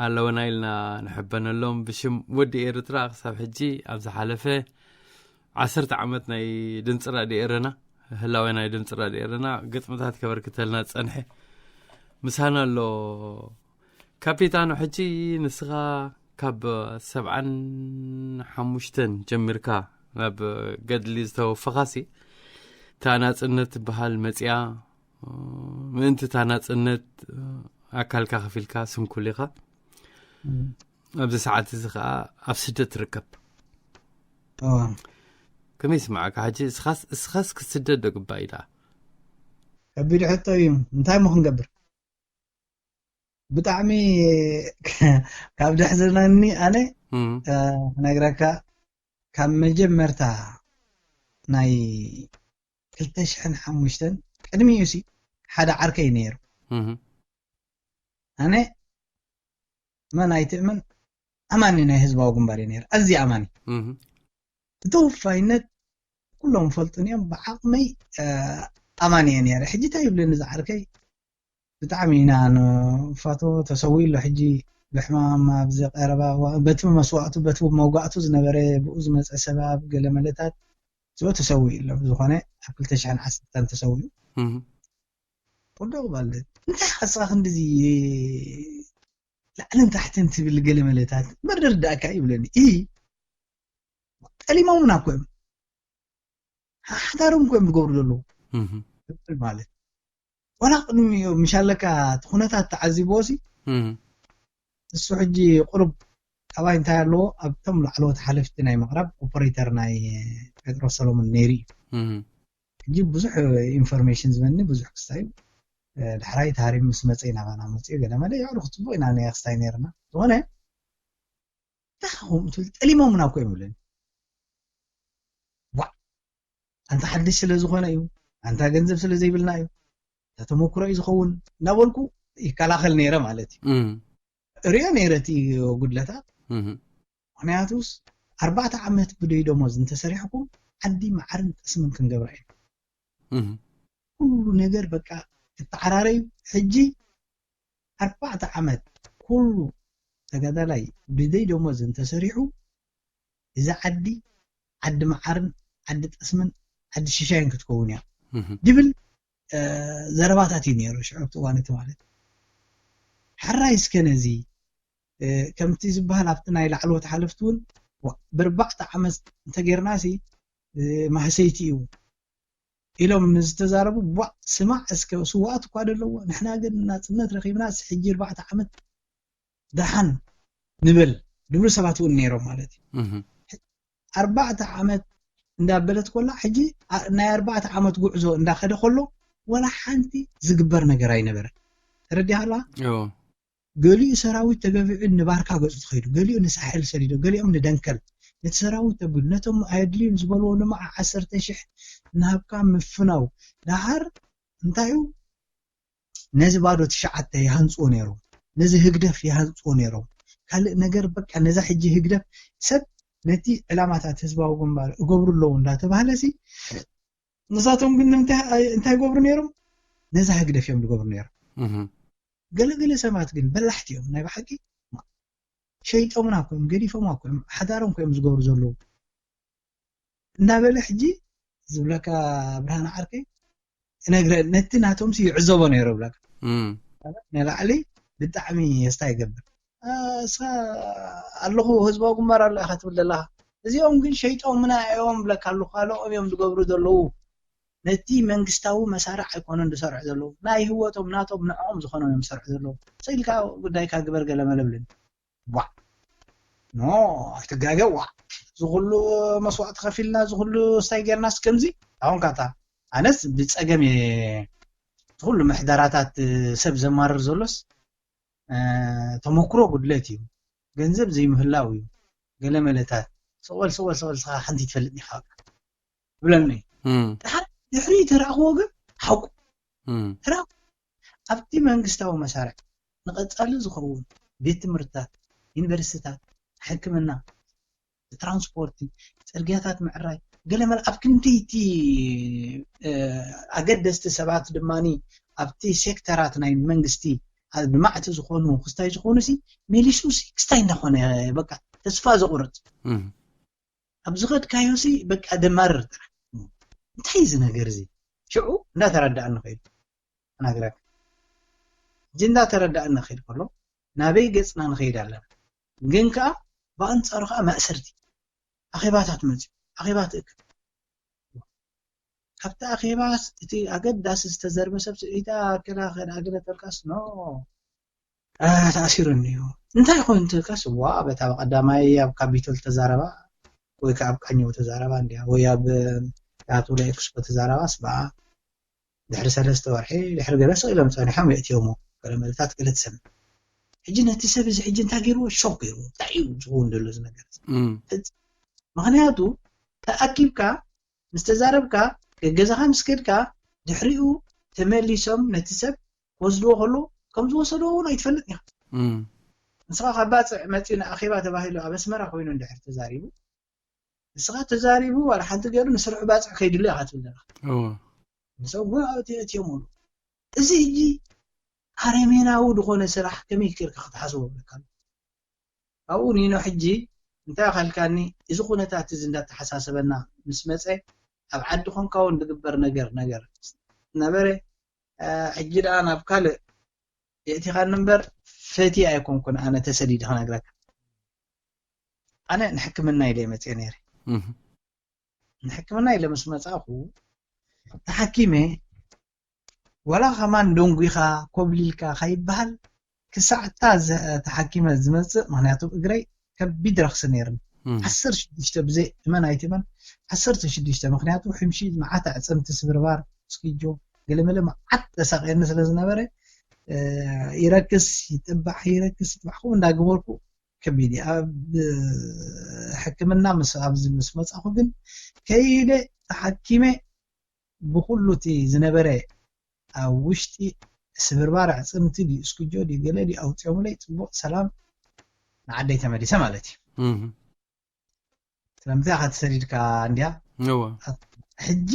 ኣለወና ኢልና ንሕበነሎም ብሽም ወዲ ኤርትራ ክሳብ ሕጂ ኣብ ዝሓለፈ ዓሰርተ ዓመት ናይ ድምፂ ራድዮ ኤረና ህላወ ናይ ድምፂ ራድዮ ኤረና ግጥምታት ከበርክተልና ዝፀንሐ ምሳና ኣሎ ካፒታኖ ሕጂ ንስኻ ካብ ሰብዓን ሓሙሽተን ጀሚርካ ናብ ገድሊ ዝተወፈኻሲ እታ ናፅነት ትበሃል መፅያ ምእንቲ እታ ናፅነት ኣካልካ ከፊልካ ስንኩል ኢኻ ኣብዚ ሰዓት እዚ ከዓ ኣብ ስደት ትርከብ ከመይ ይስምዓካ ሕጂ እስኻስ ክትስደድ ዶ ግባእ ኢላ ከቢድ ሕቶ እዩ እንታይ ሞ ክንገብር ብጣዕሚ ካብ ደሕዝነኒ ኣነ ክነግረካ ካብ መጀመርታ ናይ ክልተ ሽሕን ሓሙሽተን ቅድሚኡ ሲ ሓደ ዓርከይ ነይሩ ኣነ መን ኣይትእመን ኣማኒ ናይ ህዝባዊ ግንባር እዩ ነይሩ ኣዝየ ኣማኒ ብተወፋይነት ኩሎም ፈልጡን እዮም ብዓቕመይ ኣማኒ እየ ነይረ ሕጂ እንታይ ይብለኒ ዝዓርከይ ብጣዕሚ ኢና ንፋቶ ተሰዊኡ ኣሎ ሕጂ ብሕማም ኣብዚ ቀረባ በቲ መስዋእቱ በቲ መውጋእቱ ዝነበረ ብኡ ዝመፀ ሰባብ ገለ መለታት ዝኦ ተሰዊኡ ኣሎ ዝኾነ ኣብ ክልተ ሽሕን ዓሰርተን ተሰዊኡ ቁዶ ባልደት እንታይ ሓስኻ ክንድዚ ላዕልን ታሕትን ትብል ገለ መለታት መርደር ዳእካ ይብለኒ እ ጠሊሞምና እኮ እዮም ሓዳሮም እኮ እዮም ዝገብሩ ዘለዉ ማለት ዋላ ቅድሚ ምሻለካ እቲ ኩነታት ተዓዚብዎ ሲ እሱ ሕጂ ቁሩብ ካባይ እንታይ ኣለዎ ኣብቶም ላዕለዎት ሓለፍቲ ናይ ምቕራብ ኦፐሬተር ናይ ጴጥሮስ ሰሎሞን ነይሩ እዩ ሕጂ ብዙሕ ኢንፎርሜሽን ዝበኒ ብዙሕ ክስታይ እዩ ዳሕራይ ታሪም ምስ መፀ ናባና መፅኡ ገለ መለ የዕሩ ክፅቡቅ ኢና ናይ ክስታይ ነይርና ዝኾነ እንታይ ከምኡ ትብል ጠሊሞምና እኮ እዮም ይብለኒ ዋዕ ኣንታ ሓድሽ ስለ ዝኾነ እዩ ኣንታ ገንዘብ ስለ ዘይብልና እዩ ተተመክሮ እዩ ዝኸውን እናበልኩ ይከላኸል ነይረ ማለት እዩ ሪኦ ነይረ እቲ ጉድለታት ምክንያቱስ ኣርባዕተ ዓመት ብደይ ደሞዝ እንተሰሪሕኩም ዓዲ መዓርን ጠስምን ክንገብራ እዩ ኩሉ ነገር በቃ ተተዓራረዩ ሕጂ ኣርባዕተ ዓመት ኩሉ ተጋዳላይ ብደይ ደሞዝ እንተሰሪሑ እዛ ዓዲ ዓዲ መዓርን ዓዲ ጠስምን ዓዲ ሽሻይን ክትከውን እያ ድብል ዘረባታት እዩ ነይሩ ሽዑ ኣብቲ እዋን እቲ ማለት ሓራይ እስከ ነዚ ከምቲ ዝበሃል ኣብቲ ናይ ላዕለዎት ሓለፍቲ እውን ብርባዕተ ዓመት እንተጌርና ሲ ማህሰይቲ እዩ ኢሎም ንዝተዛረቡ፣ ቧዕ ስማዕ እስከ፣ ስዋኣት እኳ ደለዎ፣ ንሕና ግን ናጽነት ረኺብናስ ሕጂ ኣርባዕተ ዓመት ደሓን ንበል ድብሉ ሰባት እውን ነይሮም ማለት እዩ። ኣርባዕተ ዓመት እንዳበለት ኮላ ሕጂ ናይ ኣርባዕተ ዓመት ጉዕዞ እንዳኸደ ከሎ ወላ ሓንቲ ዝግበር ነገር ኣይነበረን። ተረዲሃላ። ገሊኡ ሰራዊት ተገቢዑ ንባርካ ገፁ ተኸይዱ፣ ገሊኡ ንሳሕል ሰዲዶ፣ ገሊኦም ንደንከል ነቲ ሰራዊት ተብሉ፣ ነቶም ኣየድልዩን ዝበልዎ ድማ ዓሰርተ ሽሕ ንሃብካ ምፍናው። ደሓር እንታይ እዩ? ነዚ ባዶ ትሽዓተ ይሃንፅዎ ነይሮም፣ ነዚ ህግደፍ ይሃንፅዎ ነይሮም። ካልእ ነገር በቃ ነዛ ሕጂ ህግደፍ ሰብ ነቲ ዕላማታት ህዝባዊ ግንባር እገብሩ ኣለዉ እንዳተባህለ ሲ ንሳቶም ግን ንምንታይ እንታይ ይገብሩ ነይሮም? ነዛ ህግደፍ እዮም ዝገብሩ ነይሮም። ገለገለ ሰባት ግን በላሕቲ እዮም ናይ ብሓቂ። ሸይጦምና እኮ እዮም፣ ገዲፎም እኮ እዮም፣ ሓዳሮም እኮ እዮም ዝገብሩ ዘለዉ። እንዳበለ ሕጂ ዝብለካ ብርሃን ዓርከይ እነግረ ነቲ ናቶም ሲ ይዕዘቦ ነይሩ ብለካ ንላዕሊ ብጣዕሚ የስታ ይገብር። እስኻ ኣለኹ ህዝባዊ ግንባር ኣሎ ኢኻ ትብል ዘለኻ። እዚኦም ግን ሸይጦምና እዮም ብለካ ኣለኹ። ካልኦም እዮም ዝገብሩ ዘለዉ። ነቲ መንግስታዊ መሳርዕ ኣይኮነን ዝሰርሑ ዘለዉ። ናይ ህይወቶም ናቶም ንዕኦም ዝኾኖም እዮም ዝሰርሑ ዘለዉ። ስኢልካ ጉዳይካ ግበር ገለ መለብልን። ዋዕ ኖ ኣይትጋገ። ዋዕ ዝኹሉ መስዋዕቲ ከፊልና ዝኹሉ ስታይ ጌርናስ ከምዚ ኣሁን ካታ ኣነስ ብፀገም እየ። ዝኹሉ ምሕደራታት ሰብ ዘማርር ዘሎስ ተመክሮ ጉድለት እዩ፣ ገንዘብ ዘይምህላው እዩ፣ ገለመለታት። ሰቆል ሰቆል ሰቆል ስኻ ሓንቲ ትፈልጥ ኢኻ ብለኒ። ድሕሪ ተረእኽዎ ግን ሓቁ ተረእኽዎ ኣብቲ መንግስታዊ መሳርዕ ንቐጻሊ ዝኸውን ቤት ትምህርትታት፣ ዩኒቨርሲቲታት፣ ሕክምና፣ ትራንስፖርቲ፣ ጽርግያታት ምዕራይ፣ ገለመለ ኣብ ክንደይቲ ኣገደስቲ ሰባት ድማ ኣብቲ ሴክተራት ናይ መንግስቲ ኣድማዕቲ ዝኾኑ ክስታይ ዝኾኑ ሲ መሊሱ ሲ ክስታይ እንዳኾነ በቃ ተስፋ ዘቑርጥ ኣብ ዝኸድካዮ ሲ በቃ ደማርር ጥራሕ። እንታይ እዚ ነገር እዚ? ሽዑ እንዳተረዳእኒ ኸይዱ ክነግረካ። ሕጂ እንዳተረዳእኒ ኸይድ ከሎ ናበይ ገጽና ንኸይድ ኣለና? ግን ከኣ ብኣንጻሩ ከኣ ማእሰርቲ፣ ኣኼባታት መጽዩ፣ ኣኼባ ትእክብ። ካብቲ ኣኼባ እቲ ኣገዳሲ ዝተዘርበ ሰብ ስኢታ ክላ ከዳ ግለተልካስ ኖ ተኣሲሩኒ እዩ። እንታይ ኮይኑ ትልካስ ዋ በታ ቀዳማይ ኣብ ካፒቶል ተዛረባ ወይ ከዓ ኣብ ቃኘው ተዛረባ እንዲያ ወይ ኣብ ኣቶ ኤክስፖ ተዛረባስ በኣ ድሕሪ ሰለስተ ወርሒ ድሕሪ ገለ ስቕ ኢሎም ፀኒሖም የእትዮሞ። ገለ መለታት ገለ ትሰምዕ። ሕጂ ነቲ ሰብ እዚ ሕጂ እንታይ ገይርዎ? ሾክ ገይርዎ። እንታይ እዩ ዝኸውን ዘሎ እዚ ነገር? ምክንያቱ ተኣኪብካ ምስ ተዛረብካ ገገዛኻ ምስ ከድካ ድሕሪኡ ተመሊሶም ነቲ ሰብ ክወስድዎ ከለዉ ከም ዝወሰድዎ እውን ኣይትፈልጥ ኢኻ። ንስኻ ካብ ባፅዕ መፂኡ ንኣኼባ ተባሂሉ ኣብ ኣስመራ ኮይኑ እንድሕር ተዛሪቡ ንስኻ ተዛሪቡ ዋላ ሓንቲ ገይሩ ንስርሑ ባፅዕ ከይድሉ ኢኻ ትብል ዘለኻ። ንሰብ እውን ኣብቲ እትዮምሉ እዚ ሕጂ ኣረሜናዊ ዝኾነ ስራሕ ከመይ ጌርካ ክትሓስቦ ብለካ ኣሎ። ኣብኡ ኒኖ ሕጂ እንታይ ኣኸልካኒ እዚ ኩነታት እዚ እንዳተሓሳሰበና ምስ መፀ ኣብ ዓዲ ኮንካ እውን ዝግበር ነገር ነገር ነበረ። ሕጂ ደኣ ናብ ካልእ የእቲኻኒ እምበር ፈትየ ኣይኮንኩን ኣነ ተሰዲደ ክነግረካ። ኣነ ንሕክምና ኢለ መፅየ ነይረ። ንሕክምና ኢለ ምስ መፃእኹ ተሓኪመ ዋላ ከማን ደንጒኻ ኮብሊልካ ካይበሃል ክሳዕ እታ ተሓኪመ ዝመፅእ ምክንያቱ እግረይ ከቢድ ረኽሲ ነይርኒ ዓሰርተ ሽዱሽተ ብዘይ እመን ኣይትመን ዓሰርተ ሽዱሽተ ምክንያቱ ሕምሺ መዓት ኣዕፅምቲ ስብርባር ስኪጆ ገለመለ መዓት ተሳቅየኒ ስለ ዝነበረ ይረክስ ይጥባሕ ይረክስ ይጥባሕ ከምኡ እንዳገበርኩ ከቢድ እዩ ኣብ ሕክምና ምስ ኣብዚ ምስ መፃኹ ግን ከይደ ተሓኪመ ብኩሉ እቲ ዝነበረ ኣብ ውሽጢ ስብርባር ኣዕፅምቲ ድዩ እስኩጆ ድዩ ገለ ድዩ ኣውፅኦምለይ ፅቡቅ ሰላም ንዓደይ ተመሊሰ ማለት እዩ ስለምንታይ ኢኻ ተሰዲድካ እንድያ ሕጂ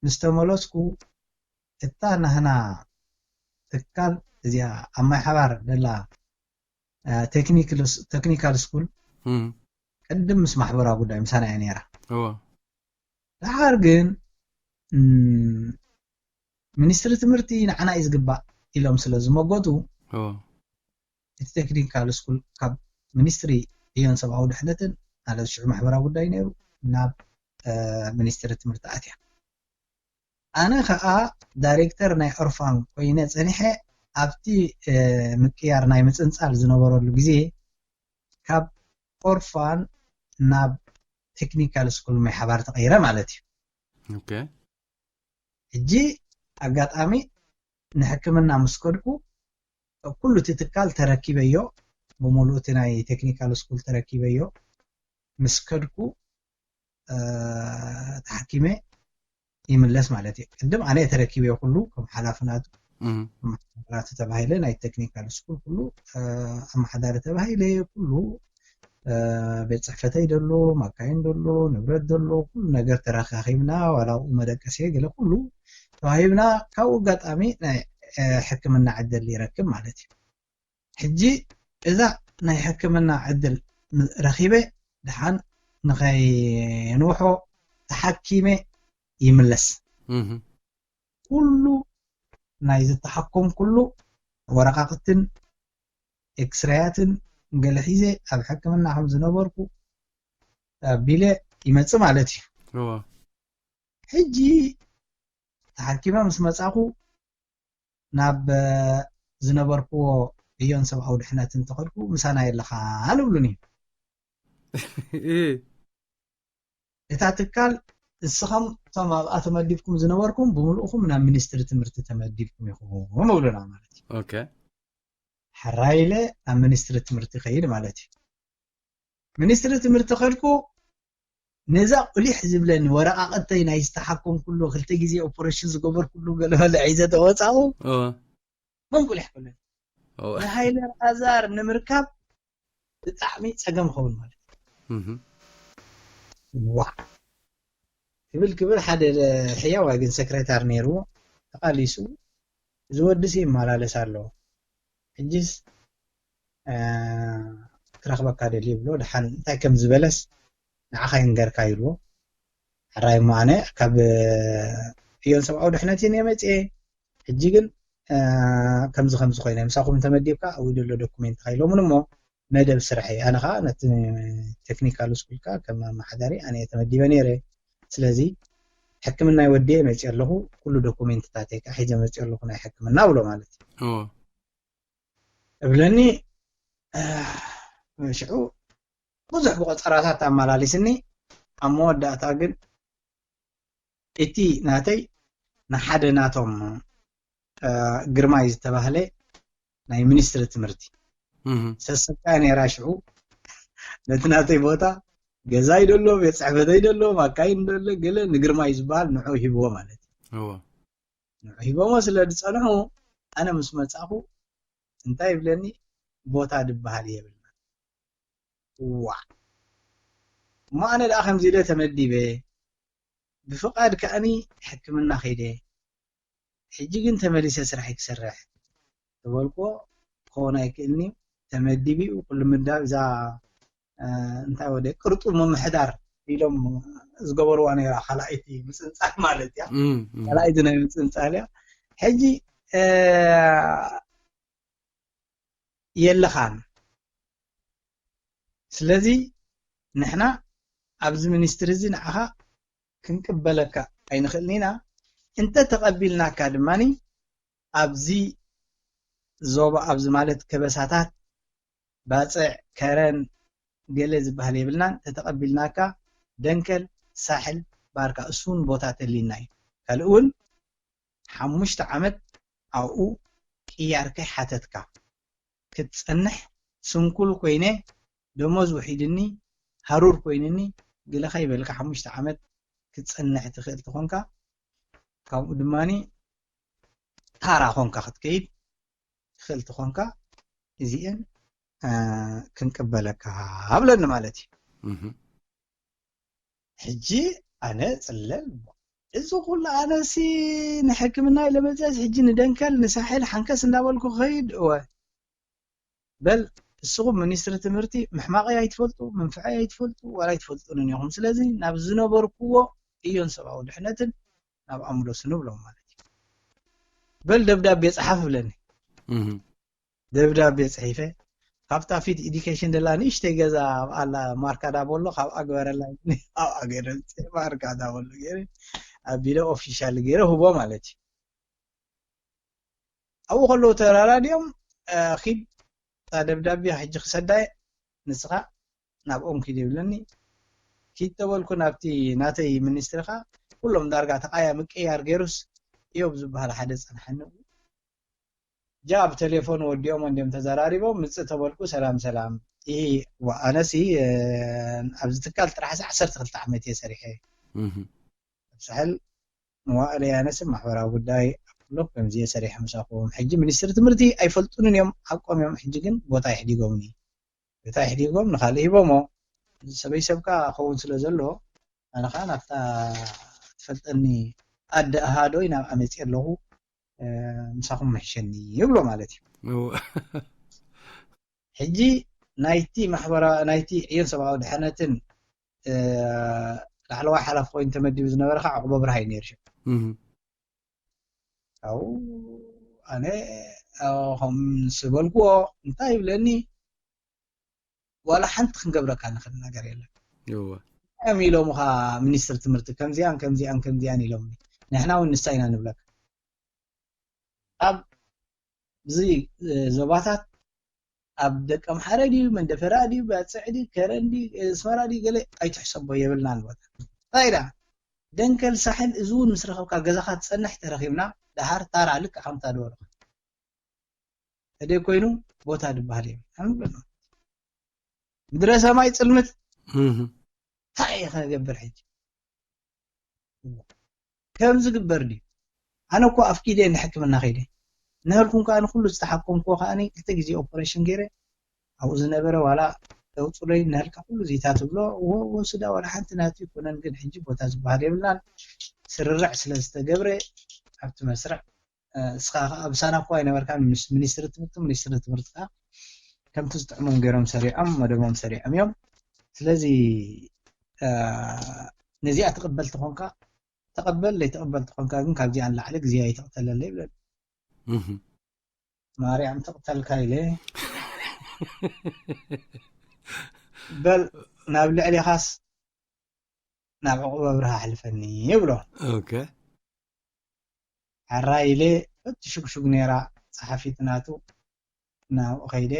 ምስ ተመለስኩ እታ ናህና ትካል እዚኣ ኣብ ማይ ሓባር ደላ ቴክኒካል ስኩል ቅድም ምስ ማሕበራዊ ጉዳይ ምሳና እያ ነይራ ደሓር ግን ሚኒስትሪ ትምህርቲ ንዓና እዩ ዝግባእ ኢሎም ስለ ዝመጎቱ እቲ ቴክኒካል ስኩል ካብ ሚኒስትሪ ዕዮን ሰብኣዊ ድሕነትን ማለት ሽዑ ማሕበራዊ ጉዳይ ነይሩ ናብ ሚኒስትሪ ትምህርቲ ኣትያ ኣነ ከዓ ዳይሬክተር ናይ ኦርፋን ኮይነ ፀኒሐ። ኣብቲ ምቅያር ናይ ምፅንፃል ዝነበረሉ ግዜ ካብ ኦርፋን ናብ ቴክኒካል ስኩል ማይ ሓባር ተቐይረ ማለት እዩ። ሕጂ ኣጋጣሚ ንሕክምና ምስ ከድኩ ኩሉ እቲ ትካል ተረኪበዮ፣ ብምሉእ እቲ ናይ ቴክኒካል ስኩል ተረኪበዮ። ምስ ከድኩ ተሓኪመ ይምለስ ማለት እዩ። ቅድም ኣነ ተረኪበዮ ኩሉ ከም ሓላፍናቱ ማሕበራቱ ተባሂለ ናይ ቴክኒካል ስኩል ኩሉ ኣመሓዳሪ ተባሂለ ኩሉ ቤት ፅሕፈተይ ደሎ፣ ማካይን ደሎ፣ ንብረት ደሎ፣ ኩሉ ነገር ተረካኺብና፣ ዋላ ኣብኡ መደቀሲ ገለ ኩሉ ተዋሂብና። ካብኡ ኣጋጣሚ ናይ ሕክምና ዕድል ይረክብ ማለት እዩ። ሕጂ እዛ ናይ ሕክምና ዕድል ረኺበ ድሓን ንኸይንውሖ ተሓኪመ ይምለስ። ኩሉ ናይ ዝተሓኮምኩሉ ወረቃቅትን ኤክስራያትን ገለ ሒዘ ኣብ ሕክምና ከም ዝነበርኩ ኣቢለ ይመጽእ ማለት እዩ። ሕጂ ተሓኪመ ምስ መጻኹ ናብ ዝነበርክዎ ዕዮን ሰብኣዊ ድሕነት እንተኸድኩ ምሳና የለኻ ልብሉኒ። እታ ትካል ንስኸም እቶም ኣብኣ ተመዲብኩም ዝነበርኩም ብምልእኹም ናብ ሚኒስትሪ ትምህርቲ ተመዲብኩም ኢኹም እብሉና ማለት እዩ። ሕራይ ኢለ ናብ ሚኒስትሪ ትምህርቲ ከይድ ማለት እዩ። ሚኒስትሪ ትምህርቲ ከድኩ ነዛ ቁሊሕ ዝብለኒ ወረቃቅተይ ናይ ዝተሓኮምኩሉ ክልተ ግዜ ኦፐሬሽን ዝገበርኩሉ ገለመለ ሒዘ ተወፃኹ። መን ቁሊሕ ክብለኒ? ንሃይለ ኣዛር ንምርካብ ብጣዕሚ ፀገም ኸውን ማለት እዩ። ዋ ክብል ክብል ሓደ ሕያዋይ ግን ሰክሬታር ነይርዎ ተቃሊሱ እዚ ወዲ ሲ ይመላለስ ኣሎ ሕጂስ ክረኽበካ ደልዩ ይብሎ። ድሓን እንታይ ከም ዝበለስ ንዓኻ ይንገርካ ይብልዎ። ሕራይ እሞ ኣነ ካብ ዕዮን ሰብኣዊ ድሕነት እየ መፅኤ። ሕጂ ግን ከምዚ ከምዚ ኮይነ ምሳኹም ተመዲብካ ኣብኡ ዘሎ ዶኩሜንትካ ኢሎምን እሞ መደብ ስርሐይ ኣነ ከዓ ነቲ ቴክኒካል ስኩልካ ከም ኣመሓዳሪ ኣነ እየ ተመዲበ ነይረ። ስለዚ ሕክምና ወዲየ መፅእ ኣለኹ፣ ኩሉ ዶኩሜንትታተይ ከዓ ሒዘ መፅእ ኣለኹ ናይ ሕክምና ብሎ ማለት እዩ። እብለኒ ሽዑ ብዙሕ ብቆፀራታት ኣመላሊስኒ ኣብ መወዳእታ ግን እቲ ናተይ ንሓደ ናቶም ግርማይ ዝተባህለ ናይ ሚኒስትሪ ትምህርቲ ሰሰብካ ነራ ሽዑ ነቲ ናተይ ቦታ ገዛይ ደሎ ቤት ፅሕፈተይ ደሎ ማካይን ደሎ ገለ ንግርማይ ዝበሃል ንዑ ሂብዎ ማለት እዩ። ንዑ ሂቦሞ ስለ ዝፀንሑ ኣነ ምስ መፃኹ እንታይ ይብለኒ ቦታ ዝበሃል የብልና። ዋ እሞ ኣነ ደኣ ከምዚ ኢለ ተመዲበ ብፍቓድ ከኣኒ ሕክምና ከይደ ሕጂ ግን ተመሊሰ ስራሐይ ክሰርሕ ዝበልክዎ ክኸውን ኣይክእልን እዩ። ተመዲቡ እዩ ኩሉ ምዳብ እዛ እንታይ ወደ ቅርጡ ምምሕዳር ኢሎም ዝገበርዋ ነራ ካልኣይቲ ምፅንፃል ማለት እያ። ካልኣይቲ ናይ ምፅንፃል እያ። ሕጂ የለኻን። ስለዚ ንሕና ኣብዚ ሚኒስትሪ እዚ ንዓኻ ክንቅበለካ ኣይንኽእልን ኢና። እንተ ተቐቢልናካ ድማ ኣብዚ ዞባ ኣብዚ ማለት ከበሳታት ባፅዕ ከረን ገለ ዝበሃል የብልናን። ተተቐቢልናካ ደንከል ሳሕል ባርካ እሱን ቦታ ተሊና እዩ። ካልእ እውን ሓሙሽተ ዓመት ኣብኡ ቅያር ከይሓተትካ ክትፀንሕ ስንኩል ኮይነ ደሞዝ ውሒድኒ ሃሩር ኮይንኒ ግለ ከይበልካ ሓሙሽተ ዓመት ክትፀንሕ ትኽእል ትኾንካ ካብኡ ድማ ታራ ኮንካ ክትከይድ ትኽእል ትኾንካ እዚአን ክንቅበለካ ኣብለኒ ማለት እዩ። ሕጂ ኣነ ፅለል እዚ ኩሉ ኣነሲ ንሕክምና ኢለ መፅእስ ሕጂ ንደንከል ንሳሕል ሓንከስ እንዳበልኩ ከይድ እወ በል እስኹም ሚኒስትሪ ትምህርቲ ምሕማቐይ ኣይትፈልጡ ምንፍዐይ ኣይትፈልጡ ዋላ ኣይትፈልጡንን ኢኹም ስለዚ ናብ ዝነበርኩዎ እዮን ሰብኣዊ ድሕነትን ናብ ኣምለሱ ንብሎም ማለት እዩ። በል ደብዳቤ ፀሓፍ ብለኒ። ደብዳቤ ፅሒፈ ካብታ ፊት ኢዲኬሽን ደላ ንእሽተይ ገዛ ኣብኣላ ማርካ ዳቦሎ ካብ ኣግበረላ ኣብ ኣገረ ማርካ ዳቦሎ ገይረ ኣቢለ ኦፊሻል ገይረ ህቦ ማለት እዩ። ኣብኡ ከለዉ ተራዳዲኦም፣ እ፣ ኺድ እታ ደብዳቤ ሕጂ ክሰዳየ ንስኻ ናብኦም ኪድ ይብለኒ። ኪድ ተበልኩ ናብቲ ናተይ ሚኒስትሪ ኸኣ ኩሎም ዳርጋ ተቓያ ምቅያር ገይሩስ እዮብ ዝበሃል ሓደ ጸንሓኒ። ጃ ብቴሌፎን ወዲኦም እንዲኦም ተዘራሪቦም ምጽእ ተበልኩ። ሰላም ሰላም። ይህ ኣነሲ፣ እ፣ ኣብዚ ትካል ጥራሕ ዓሰርተ ክልተ ዓመት እየ ሰሪሐ። ሳሕል መዋእለ ያነስን ማሕበራዊ ጉዳይ ኣብ ኩሎም ከምዚ እየ ሰሪሐ ምሳኹም። ሕጂ ሚኒስትሪ ትምህርቲ ኣይፈልጡንን እዮም፣ ሓቆም እዮም። ሕጂ ግን ቦታ ይሕዲጎምኒ። ቦታ ይሕዲጎም ንኻልእ ሂቦሞ። እዚ ሰበይ ሰብካ ክኸውን ስለ ዘሎ፣ ኣነ ኸዓ ናብታ ትፈልጠኒ ኣደ ኣሃዶይ ናብ ኣመፅእ ኣለኹ፣ እ፣ ምሳኹም ምሕሸኒ ይብሎ ማለት እዩ። እወ። ሕጂ ናይቲ ማሕበራ-፣ ናይቲ ዕዮን ሰብኣዊ ድሕነትን፣ እ፣ ላዕለዋይ ሓላፊ ኮይኑ ተመዲቡ ዝነበረ ኸዓ ዕቑበ ብርሃ እዩ ነይሩ ሽዑ። እህ። ካብኡ ኣነ፣ እ፣ ከም ዝበልክዎ እንታይ ይብለኒ፣ ዋላ ሓንቲ ክንገብረካ ንኽእል ነገር የለን። እወ። እዮም ኢሎምኻ ሚኒስትር ትምህርቲ፣ ከምዚኣን ከምዚኣን ከምዚኣን ኢሎምኒ። ንሕና እውን ንሳ ኢና ንብለካ። ኣብ እዚ፣ እ፣ ዞባታት ኣብ ደቀምሓረ ድዩ፣ መንደፈራ ድዩ፣ ባጽዕ ድዩ፣ ከረን ድዩ፣ ኣስመራ ድዩ፣ ገለ ኣይትሕሰቦ የብልናን ቦታ። እንታይ ኢላ? ደንከል ሳሕል እዚ እውን ምስ ረኸብካ ገዛኻ ትጸንሕ ተረኺብና፣ ደሓር ታራ ልክዕ ከምታ ዝበልኻ። ተደይ ኮይኑ ቦታ ዝበሃል የብልናን። ምድረ ሰማይ ጽልምት። እህ። እንታይ እየ ክገብር ሕጂ? ከም ዝግበር ድዩ? ኣነ እኮ ኣፍቂደ ንሕክምና ከይደ። ንህልኩም ከኣ ንኩሉ ዝተሓከምኩዎ ከኣ ክልተ ግዜ ኦፐሬሽን ገይረ። ኣብኡ ዝነበረ ዋላ ለውጡለይ ንህልካ ኩሉ ዚታ ትብሎ፣ እዎ፣ እዎ፣ ስዳ ዋላ ሓንቲ ናቱ ይኮነን፣ ግን ሕጂ ቦታ ዝበሃል የብልናን። ስርርዕ ስለ ዝተገብረ ኣብቲ መስርዕ፣ እ፣ እስኻ ከኣ ብሳና እኮ ኣይነበርካን፣ ምስ ሚኒስትሪ ትምህርቲ፣ ሚኒስትሪ ትምህርቲ ከኣ ከምቲ ዝጥዕሞም ገይሮም ሰሪዖም፣ መደቦም ሰሪዖም እዮም። ስለዚ፣ እ፣ ነዚኣ ትቕበል ተኾንካ ተቐበል፣ ዘይትቕበል ተኾንካ ግን ካብዚኣ ንላዕሊ ግዜ ኣይትቕተለለይ ይብለኒ። እህ። ማርያም ትቕተልካ ኢለ፣ በል ናብ ልዕሌኻስ ናብ ዕቑበ ብርሃ ኣሕልፈኒ ይብሎ። ኦኬ። ሕራይ ኢለ፣ እቲ ሽግሹግ ነይራ ጸሓፊት ናቱ፣ ናብኡ ከይደ፣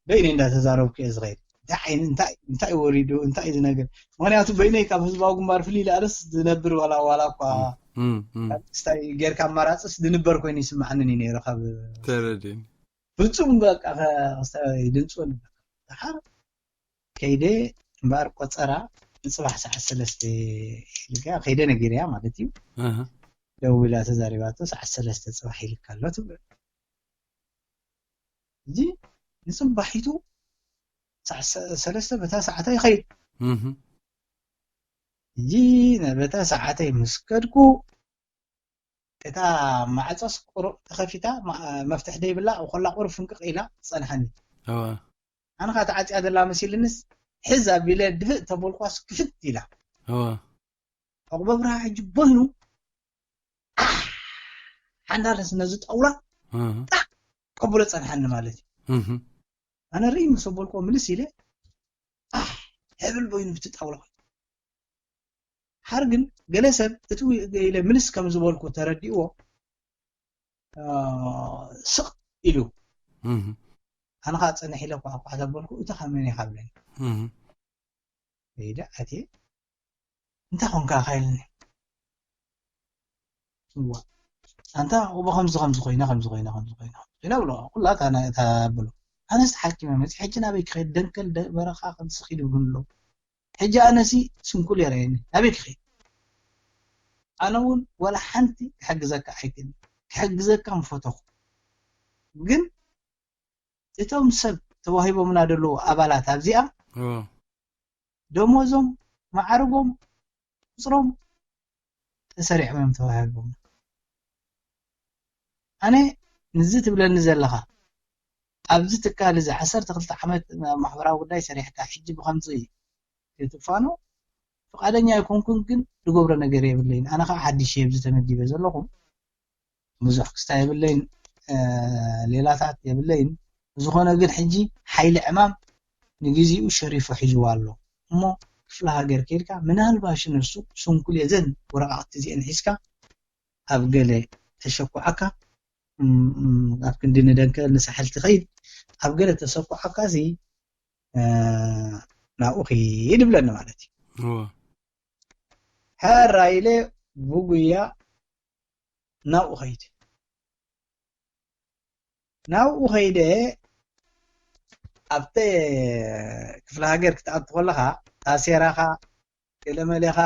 በይነይ እንዳተዛረብኩ እየ ዝኸይድ። እንታይ ዓይነ-፣ እንታይ፣ እንታይ ወሪዱ፣ እንታይ እዩ ዝነግር? ምኽንያቱ በይነይ ካብ ህዝባዊ ግንባር ፍልይ ኢለ ኣነስ ዝነብር ዋላ፣ ዋላ እኳ እም፣ እም። ካብ ክስታይ ጌርካ ኣማራጽስ ዝንበር ኮይኑ ይስምዓኒ እዩ ነይሩ ካብ ተረድእኒ። ፍጹም በቃ ከ-፣ ክስታይ ድምጹ ወለ-፣ ደሓር ከይደ እምበኣር ቆጸራ ንጽባሕ ሰዓት ሰለስተ ኢልካ ከይደ ነጊረያ ማለት እዩ። ኣሃ። ደዊላ ተዛሪባቶ፣ ሰዓት ሰለስተ ጽባሕ ኢልካ ኣሎ ትብል። እዚ ንጽባሒቱ ሰዓት ሰ-፣ ሰለስተ በታ ሰዓታ ይኸይድ። እህ። እዚ ነበታ ሰዓተይ ምስ ከድኩ፣ እታ ማዕጾስ ቁሩብ ተኸፊታ፣ ማ-፣ መፍትሕ ደይብላ፣ ኣብ ኮላ ቁሩብ ፍንቅቕ ኢላ ትጸንሓኒ። እወ። ኣነ ኸኣ ተዓጽያ ዘላ መሲልንስ፣ ሕዝ ኣቢለ ድፍእ ተበልኳስ ክፍት ኢላ። እወ። ዕቑበ ብርሃ ሕጂ በይኑ፣ ኣሕ! ሓንዳርስ ነዚ ጣውላ፣ እህ። ጣዕ! ቀብሎ ጸንሓኒ ማለት እዩ። እህ። ኣነ ርእይ ምስ ኣበልኩዎ ምልስ ኢለ፣ ኣሕ! ሕብል በይኑ ብቲ ጣውላ። ሓር ግን ገለ ሰብ እቲ ዊ-፣ ኢለ ምልስ ከም ዝበልኩ ተረዲእዎ፣ አ፣ ስቕ ኢሉ። እህ። ኣነ ኸኣ ጸንሕ ኢለ ኳዕኳዕ ተበልኩ፣ "እታ ኸመን ኢኻ?" ብለኒ። እህ። ከይደ ኣትየ፣ "እንታይ ኾንካ?" ኢኻ ኢሉኒ። እዋ። ኣንታ እቦ ከምዚ ከምዚ ኮይነ፣ ከምዚ ኮይነ፣ ከምዚ ኮይነ፣ ከምዚ ኮይነ ብሎ። ኩላ እታ ናይ፣ እታ ብሎ። ኣነስ ተሓኪመ መፂ፣ ሕጂ ናበይ ክኸይድ? ደንከል ደ-፣ በረኻ ከምዚ ኺድ ይብሉ ኣለዉ። ሕጂ ኣነሲ ስንኩል የረየኒ። ናበይ ክኸይድ? ኣነ እውን ዋላ ሓንቲ ክሕግዘካ ኣይክእልን። ክሕግዘካ ምፈተኹ። ግን እቶም ሰብ ተዋሂቦምና ዘለዉ ኣባላት ኣብዚኣ፣ እዎ። ደሞዞም፣ ማዕርጎም፣ ቁጽሮም ተሰሪዖም እዮም ተዋሂቦምና። ኣነ ንዚ ትብለኒ ዘለኻ፣ ኣብዚ ትካል እዚ ዓሰርተ ክልተ ዓመት ማሕበራዊ ጉዳይ ሰሪሕካ፣ ሕጂ ብኸምዚ ክትፋኖ ፍቓደኛ ኣይኮንኩን፣ ግን ዝገብሮ ነገር የብለይን። ኣነ ኸዓ ሓድሽ እየ ኣብዚ ተመዲበ ዘለኹ። ብዙሕ ክስታይ የብለይን፣ እ፣ ሌላታት የብለይን። ብዝኾነ ግን ሕጂ ሓይሊ ዕማም ንግዜኡ ሸሪፎ ሒዝዋ ኣሎ። እሞ ክፍለ ሃገር ከይድካ ምናልባሽ ንሱ ስንኩል እየ ዘን ወረቃቅቲ እዚአን ሒዝካ ኣብ ገለ ተሸኩዓካ ኣብ ክንዲ ንደንከ ንሳሕል ትኸይድ ኣብ ገለ ተሰኩዓካ ሲ ናብኡ ኺድ ይብለኒ ማለት እዩ። ሕራ ኢለ ብጉያ ናብኡ ኸይድ ናብኡ ኸይደ ኣብተ ክፍለ ሃገር ክትኣቱ ከለኻ ታሴራኻ ገለመሌኻ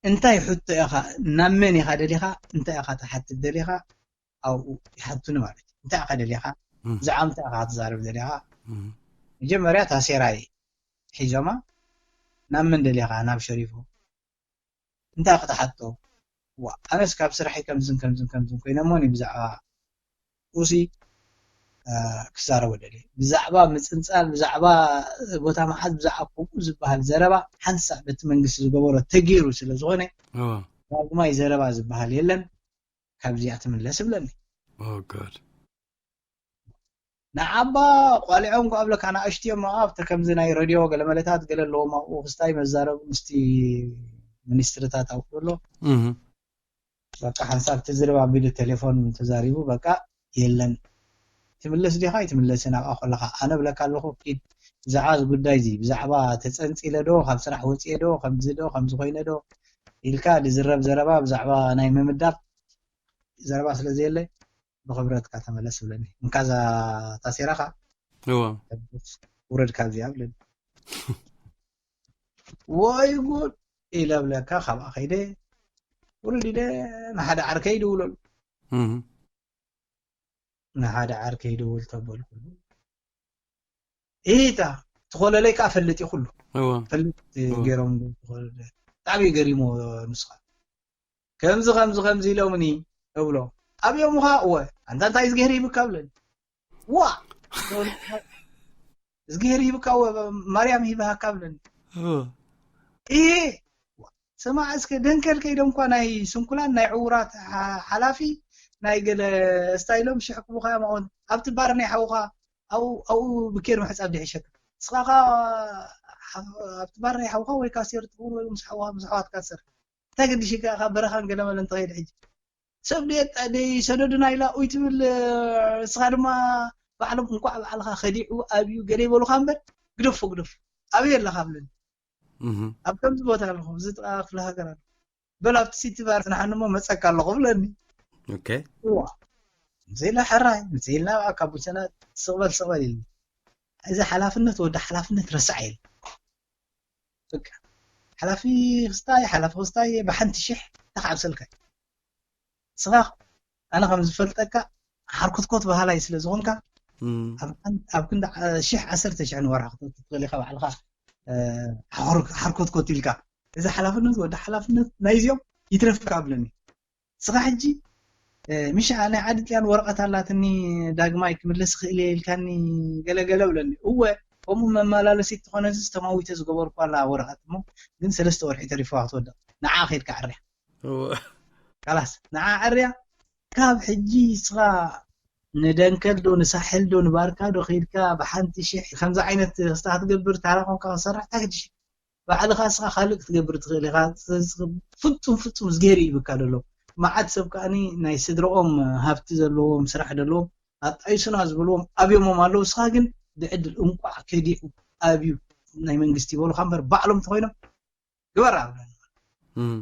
እንታይ ሕቶ ኢኻ ናብ መን ኢኻ ደሊኻ እንታይ ኢኻ ትሓትት ደሊኻ ኣብኡ ይሓቱኒ ማለት እዩ። እንታይ ኢኻ ደሊኻ ብዛዕባ እንታይ ኢኻ ክትዛረብ ደሊኻ መጀመርያ ታሴራይ ሒዞማ ናብ መን ደሊኻ ናብ ሸሪፎ እንታይ ክትሓቶ ዋ ኣነስ ካብ ስራሐይ ከምዝን ከምዝን ከምዝን ኮይነ እሞ ብዛዕባ ኡሲ ክዛረቦ ደልየ ብዛዕባ ምፅንፃል ብዛዕባ ቦታ መዓት ብዛዕባ ከምኡ ዝበሃል ዘረባ ሓንሳእ በቲ መንግስቲ ዝገበሮ ተገይሩ ስለ ዝኾነ ዳግማይ ዘረባ ዝበሃል የለን ካብዚኣ ትምለስ እብለኒ። ንዓባ ቆልዖም ኳ ኣብለካ ንኣሽትዮም ኣብተ ከምዚ ናይ ረድዮ ገለመለታት ገለ ኣለዎም ኣብኡ ክስታይ መዛረቡ ምስቲ ሚኒስትርታት ኣብኡ ኣሎ በቃ ሓንሳብ ትዝርብ ኣቢሉ ቴሌፎን ተዛሪቡ በቃ የለን ትምለስ ዲኻ ይትምለስን ኣብኣ ከለኻ ኣነ ብለካ ኣለኹ ኪድ ብዛዕባ እዚ ጉዳይ እዚ ብዛዕባ ተፀንፂለ ዶ ካብ ስራሕ ወፅኤ ዶ ከምዚ ዶ ከምዚ ኮይነ ዶ ኢልካ ዝዝረብ ዘረባ ብዛዕባ ናይ ምምዳብ ዘረባ ስለ ዘየለ ብኽብረትካ ተመለስ ብለኒ። እንካዛ ታሴራኻ እዎ ውረድ ካብዚኣ ብለኒ። ወይ ጉድ ኢለ ብለካ ካብኣ ከይደ ውርድ ኢለ ንሓደ ዓርከይ ይድውለሉ። እህ። ንሓደ ዓርከይ ይድውል ተበልኩሉ ኢታ ትኾለለይ ከዓ ፈልጥ እዩ ኩሉ እዎ ፈልጥ እዎ። ገይሮም ትኾለለ ብጣዕሚ እዩ ገሪሞ ንስኻ ከምዚ ከምዚ ከምዚ ኢሎምኒ እብሎ ኣብዮምኻ እወ ኣንታ እንታይ ዝገይር ይብካ ብለኒ ዋ እዝግሄር ሂብካ እወ ማርያም ሂብሃካ ብለኒ እህ ስማዕ እስከ ደንከል ከይዶም እኳ ናይ ስንኩላን ናይ ዕውራት ሓ- ሓላፊ ናይ ገለ ስታይሎም ሽሕ ክቡካ እዮም ኣብኡ ኣብቲ ባር ናይ ሓውካ ኣብኡ ኣብኡ ብኬር ምሕፃብ ድሕሸካ ንስኻኻ ሓ- ኣብቲ ባር ናይ ሓውካ ወይ ካሴር ትኸውን ወይ ምስ ሓውካ ምስ ኣሕዋትካ ትሰርሕ እንታይ ገዲሽካ ካብ በረኻን ገለመለን ትኸይድ ሕጂ ሰብ ደየጣ ደይ ሰደዱና ኢላ ኡይ ትብል ንስኻ ድማ ባዕሎም እንቋዕ ባዕልኻ ከዲዑ ኣብዩ ገለ ይበሉኻ እምበር ግደፎ ግደፎ ኣበይ ኣለኻ ብለኒ እህ ኣብ ከምዚ ቦታ ኣለኹ እዚ ጥቓ ክፍለ ሃገር ኣሎ በል ኣብቲ ሲቲ ባር ጽንሓኒ እሞ መጸካ ኣለኹ ብለኒ ኦኬ እዋ ዘይላ ሕራይ ዘይልና ኣብኣ ካብ ቡቸና ስቕበል ስቕበል ኢልኒ እዚ ሓላፍነት ወዲ ሓላፍነት ረሳዕ ኢል በቃ ሓላፊ ክስታይ ሓላፊ ክስታይ ብሓንቲ ሽሕ ተካዕብሰልካ ስኻ ኣነ ከም ዝፈልጠካ ሓርኮትኮት ባህላይ ስለ ዝኾንካ እም፣ ኣብ ሓን- ኣብ ክንዲ ዓ- ሽሕ ዓሰርተ ሽሕ ንወርሒ ክትወስድ ትኽእል ኢኻ ባዕልኻ እ፣ ሓር- ሓርኮትኮት ኢልካ እዚ ሓላፍነት ወዲ ሓላፍነት ናይዚኦም ይትረፍካ ኣብለኒ ስኻ ሕጂ እ፣ ሚሻ ናይ ዓዲ ጥልያን ወረቐት ኣላትኒ ዳግማይ ክምልስ ክእል እየ ኢልካኒ ገለገለ ብለኒ እወ ከምኡ መመላለሲት ዝኾነ እዚ ተማዊተ ዝገበርኩ ኣላ ወረቐት እሞ ግን ሰለስተ ወርሒ ተሪፍዋ ክትወድቕ ንዓ ከይድካ ዕርያ እወ። ካላስ ንዓ ዕርያ ካብ ሕጂ ስኻ ንደንከል ዶ ንሳሕል ዶ ንባርካ ዶ ከይድካ ብሓንቲ ሽሕ ከምዚ ዓይነት ስታ ክትገብር ታራ ኮንካ ክሰርሕ ታክድሽ ባዕልኻ ስኻ ካልእ ክትገብር ትኽእል ኢኻ ፍጹም ፍጹም ዝገይር ይብካ ዘሎ መዓት ሰብ ከኣኒ ናይ ስድረኦም ሃብቲ ዘለዎም ስራሕ ዘለዎም ኣጣይሱና ዝበልዎም ኣብዮሞም ኣለዉ ስኻ ግን ብዕድል እንቋዕ ከዲዑ ኣብዩ ናይ መንግስቲ ይበሉካ እምበር ባዕሎም እንተኮይኖም ግበር ኣብለኒ እም።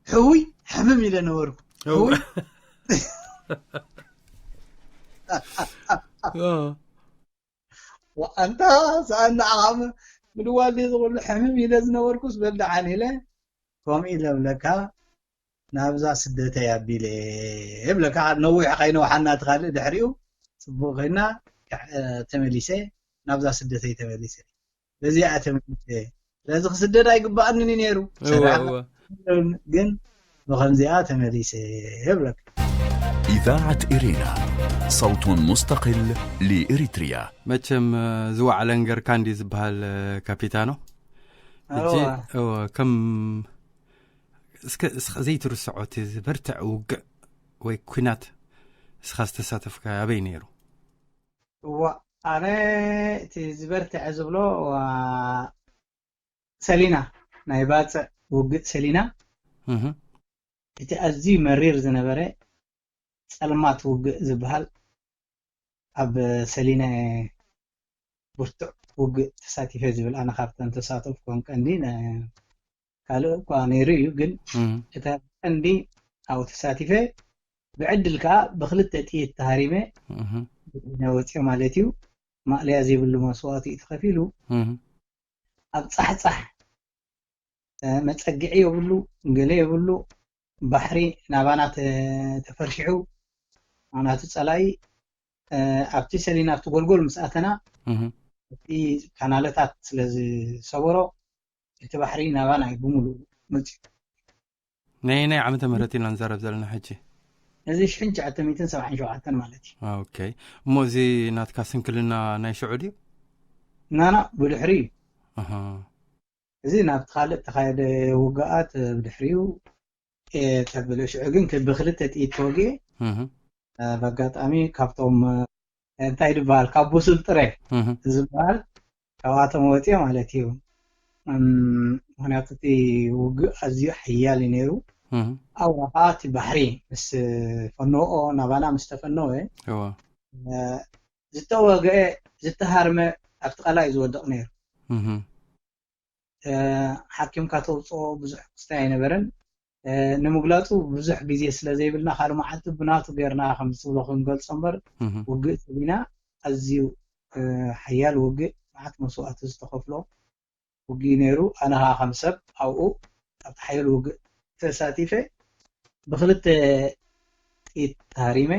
ሕውይ ሕምም ኢለ ነበርኩ እው። ሕውይ ኦ። ኣንታ ሰኣና ዓም ምድዋል ድዩ ዝኽሉ ሕምም ኢለ ዝነበርኩስ በል ደሓን ኢለ ከምኡ ኢለ ብለካ ናብዛ ስደተይ ኣቢለ እብለካ ነዊሕ ከይነውሓና ትኻልእ ድሕሪኡ ፅቡቅ ኮይና ተመሊሰ ናብዛ ስደተይ ተመሊሰ በዚኣ ተመሊሰ ስለዚ ክስደድ ኣይግባኣንን እዩ ነይሩ እወ፣ ሰራሕና እወ። ግን ብኸምዚኣ ተመሊሰ እብለካ إذاعة إرينا، صوت مستقل لإريتريا. መቸም ዝዋዕለን ገርካ እንዲ ዝበሃል ካፒታኖ ሕጂ እወ። እወ፣ ከም እስከ እስኸ ዘይትርስዖ እቲ ዝበርትዕ ውግእ ወይ ኩናት እስኻ ዝተሳተፍካ ኣበይ ነይሩ እዋ ኣነ እቲ ዝበርትዐ ዝብሎ እዋ ሰሊና፣ ናይ ባጽዕ ውግእ ሰሊና፣ እቲ ኣዝዩ መሪር ዝነበረ ጸልማት ውግእ ዝበሃል፣ ኣብ ሰሊና ብርቱዕ ውግእ ተሳቲፈ ዝብል፣ ኣነ ካብተን ተሳተፍኩን ቀንዲ ካልእ እኳ ነይሩ እዩ፣ ግን እቲ ቀንዲ ኣብኡ ተሳቲፈ፣ ብዕድል ከዓ ብክልተ ጥይት ተሃሪመ ወፅዮ ማለት እዩ። ማእለያ ዘይብሉ መስዋእቲ እዩ ተኸፊሉ። ኣብ ፃሕፃሕ መፀግዒ የብሉ፣ ገለ የብሉ። ባሕሪ ናባና ተፈርሽሑ፣ ናቱ ፀላኢ ኣብቲ ሰሊና ኣብቲ ጎልጎል ምስ ኣተና፣ እቲ ካናለታት ስለ ዝሰበሮ፣ እቲ ባሕሪ ናባና እዩ ብምሉእ መፅዩ። ናይ ናይ ዓመተ ምህረት ኢና ንዛረብ ዘለና ሕጂ። እዚ ሽሕን ትሽዓተ ሚእትን ሰብዓን ሸውዓተን ማለት እዩ። ኦኬ። እሞ እዚ ናትካ ስንክልና ናይ ሽዑ ድዩ? ናና ብድሕሪ እዩ። እዚ ናብቲ ካልእ ተኻየደ ውግኣት ብድሕሪኡ ተብለ። ሽዑ ግን ብክልተ ጥይት ተወግኤ። ብኣጋጣሚ ካብቶም እንታይ ዝበሃል፣ ካብ ብሱል ጥረ ዝበሃል፣ ካብኣቶም ወፅኦ ማለት እዩ። ምክንያቱ እቲ ውግእ ኣዝዩ ሓያል እዩ ነይሩ። ኣብኡ ከዓ እቲ ባሕሪ ምስ ፈነኦ፣ ናባና ምስ ተፈነወ፣ ዝተወግአ ዝተሃርመ ኣብቲ ቀላይ እዩ ዝወድቕ ነይሩ። ሓኪምካ ተውፅኦ ብዙሕ ክስታይ ኣይነበረን። ንምግላፁ ብዙሕ ግዜ ስለ ዘይብልና፣ ካልእ መዓልቲ ብናቱ ጌርና ከም ዝብሎ ክንገልፆ እምበር፣ ውግእ ሰሊና ኣዝዩ ሓያል ውግእ፣ መዓት መስዋእቲ ዝተኸፍሎ ውግእ ነይሩ። ኣነ ከዓ ከም ሰብ ኣብኡ ኣብቲ ሓያል ውግእ ተሳቲፈ፣ ብክልተ ጥይት ተሃሪመ፣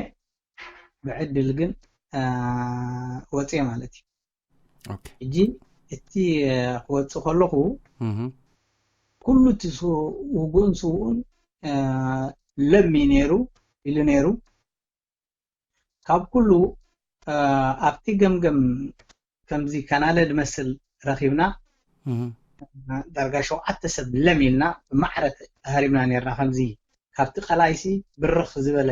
ብዕድል ግን ወፅየ ማለት እዩ። ሕጂ እቲ ክወፅእ ከለኹ፣ ኩሉ እቲ ውጉእን ስውኡን ለሚ ነይሩ ኢሉ ነይሩ። ካብ ኩሉ ኣብቲ ገምገም ከምዚ ካናለ ዝመስል ረኺብና፣ ዳርጋ ሸውዓተ ሰብ ለም ኢልና ብማዕረ ተሃሪምና ነርና። ከምዚ ካብቲ ቀላይሲ ብርኽ ዝበለ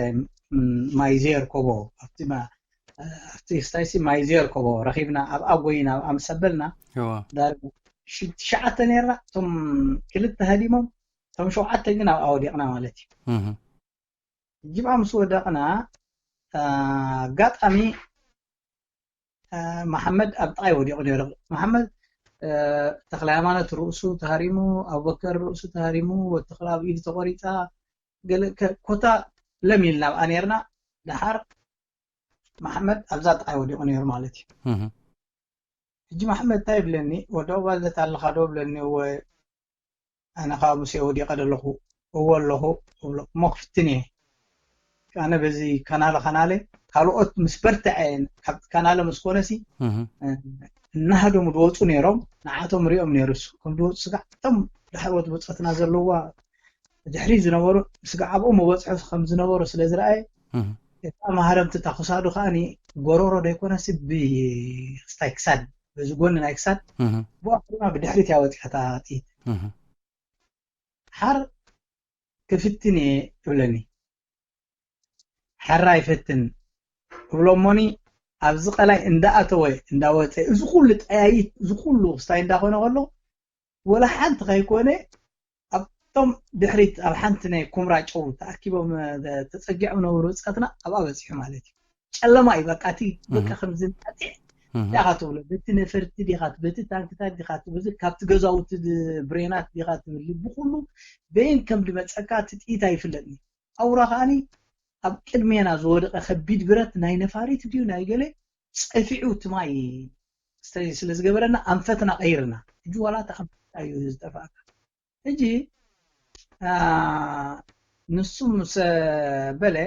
ማይ ዘየርከቦ፣ ኣብቲ ስታይሲ ማይ ዘየርከቦ ረኺብና፣ ኣብ ኣጎይና ኣብ ኣምሰበልና ዳርጋ ትሽዓተ ነርና። እቶም ክልተ ሃዲሞም፣ እቶም ሸውዓተ ግን ኣብ ኣወዲቕና ማለት እዩ። ጅብኣ ምስ ወደቕና፣ ኣጋጣሚ መሓመድ ኣብ ጥቓይ ወዲቑ ነይሩ። መሓመድ፣ ተክለ ሃይማኖት ርእሱ ተሃሪሙ፣ ኣቡበከር ርእሱ ተሃሪሙ፣ ወዲ ተኽለ ኣብ ኢዱ ተቆሪፃ፣ ገለ ኮታ ለም ኢልና ኣብኣ ነርና። ደሓር መሓመድ ኣብዛ ጥቓይ ወዲቑ ነይሩ ማለት እዩ። ሕጂ መሓመድ እንታይ ይብለኒ፣ ወዲ ኦባልደት ኣለኻ ዶ ብለኒ። እወ፣ ኣነ ከዓ ሙሴ ወዲቐ ደለኹ። እወ ኣለኹ እብሎ። እሞ ክፍትን እየ። ኣነ በዚ ካናለ ካናለ ካልኦት ምስ በርትዐ፣ ካብቲ ካናለ ምስ ኮነሲ፣ እናሃደሙ ዝወፁ ነይሮም። ንዓቶም ሪኦም ነይሩ እሱ። ከም ዝወፁ ስጋዕ እቶም ዳሕሮት ብፆትና ዘለዋ ድሕሪ ዝነበሩ ስጋዕ ኣብኡ መበፅሑ ከም ዝነበሩ ስለ ዝረኣየ፣ እታ ማህረምቲ እታ ክሳዱ ከዓኒ ጎሮሮ ዘይኮነሲ ብስታይ ክሳድ፣ በዚ ጎኒ ናይ ክሳድ፣ ብኡ ድማ ብድሕሪት እያ ወፂኣ እታ ጥይት። ሓር ክፍትን እየ እብለኒ። ሓራ ይፈትን እብሎ እሞኒ፣ ኣብዚ ቀላይ እንዳኣተወ እንዳወፀ፣ እዚ ኩሉ ጠያይት፣ እዚ ኩሉ ክስታይ እንዳኾነ ከሎ፣ ወላ ሓንቲ ከይኮነ ኣብቶም ድሕሪት ኣብ ሓንቲ ናይ ኩምራ ጨው ተኣኪቦም ተፀጊዖም ነበሩ ህፃትና፣ ኣብኣ በፂሑ ማለት እዩ። ጨለማ እዩ በቃ። እቲ በቃ ከምዚ ናፂዕ ዲኻ ትብሎ፣ በቲ ነፈርቲ ዲኻ፣ በቲ ታንክታት ዲኻ፣ በዚ ካብቲ ገዛውቲ ብሬናት ዲኻ ትብል፣ ብኩሉ በይን ከም ድመፀካ እቲ ጥይት ኣይፍለጥን። ኣውራ ከዓኒ ኣብ ቅድሜና ዝወደቐ ከቢድ ብረት ናይ ነፋሪት ድዩ ናይ ገለ ፀፊዑ እቲ ማይ ስለ ዝገበረና ኣንፈትና ቀይርና። ሕጂ ዋላ እቲ ኣንፈት እዩ ዝጠፍኣካ። ሕጂ ንሱ ምስ በለ፣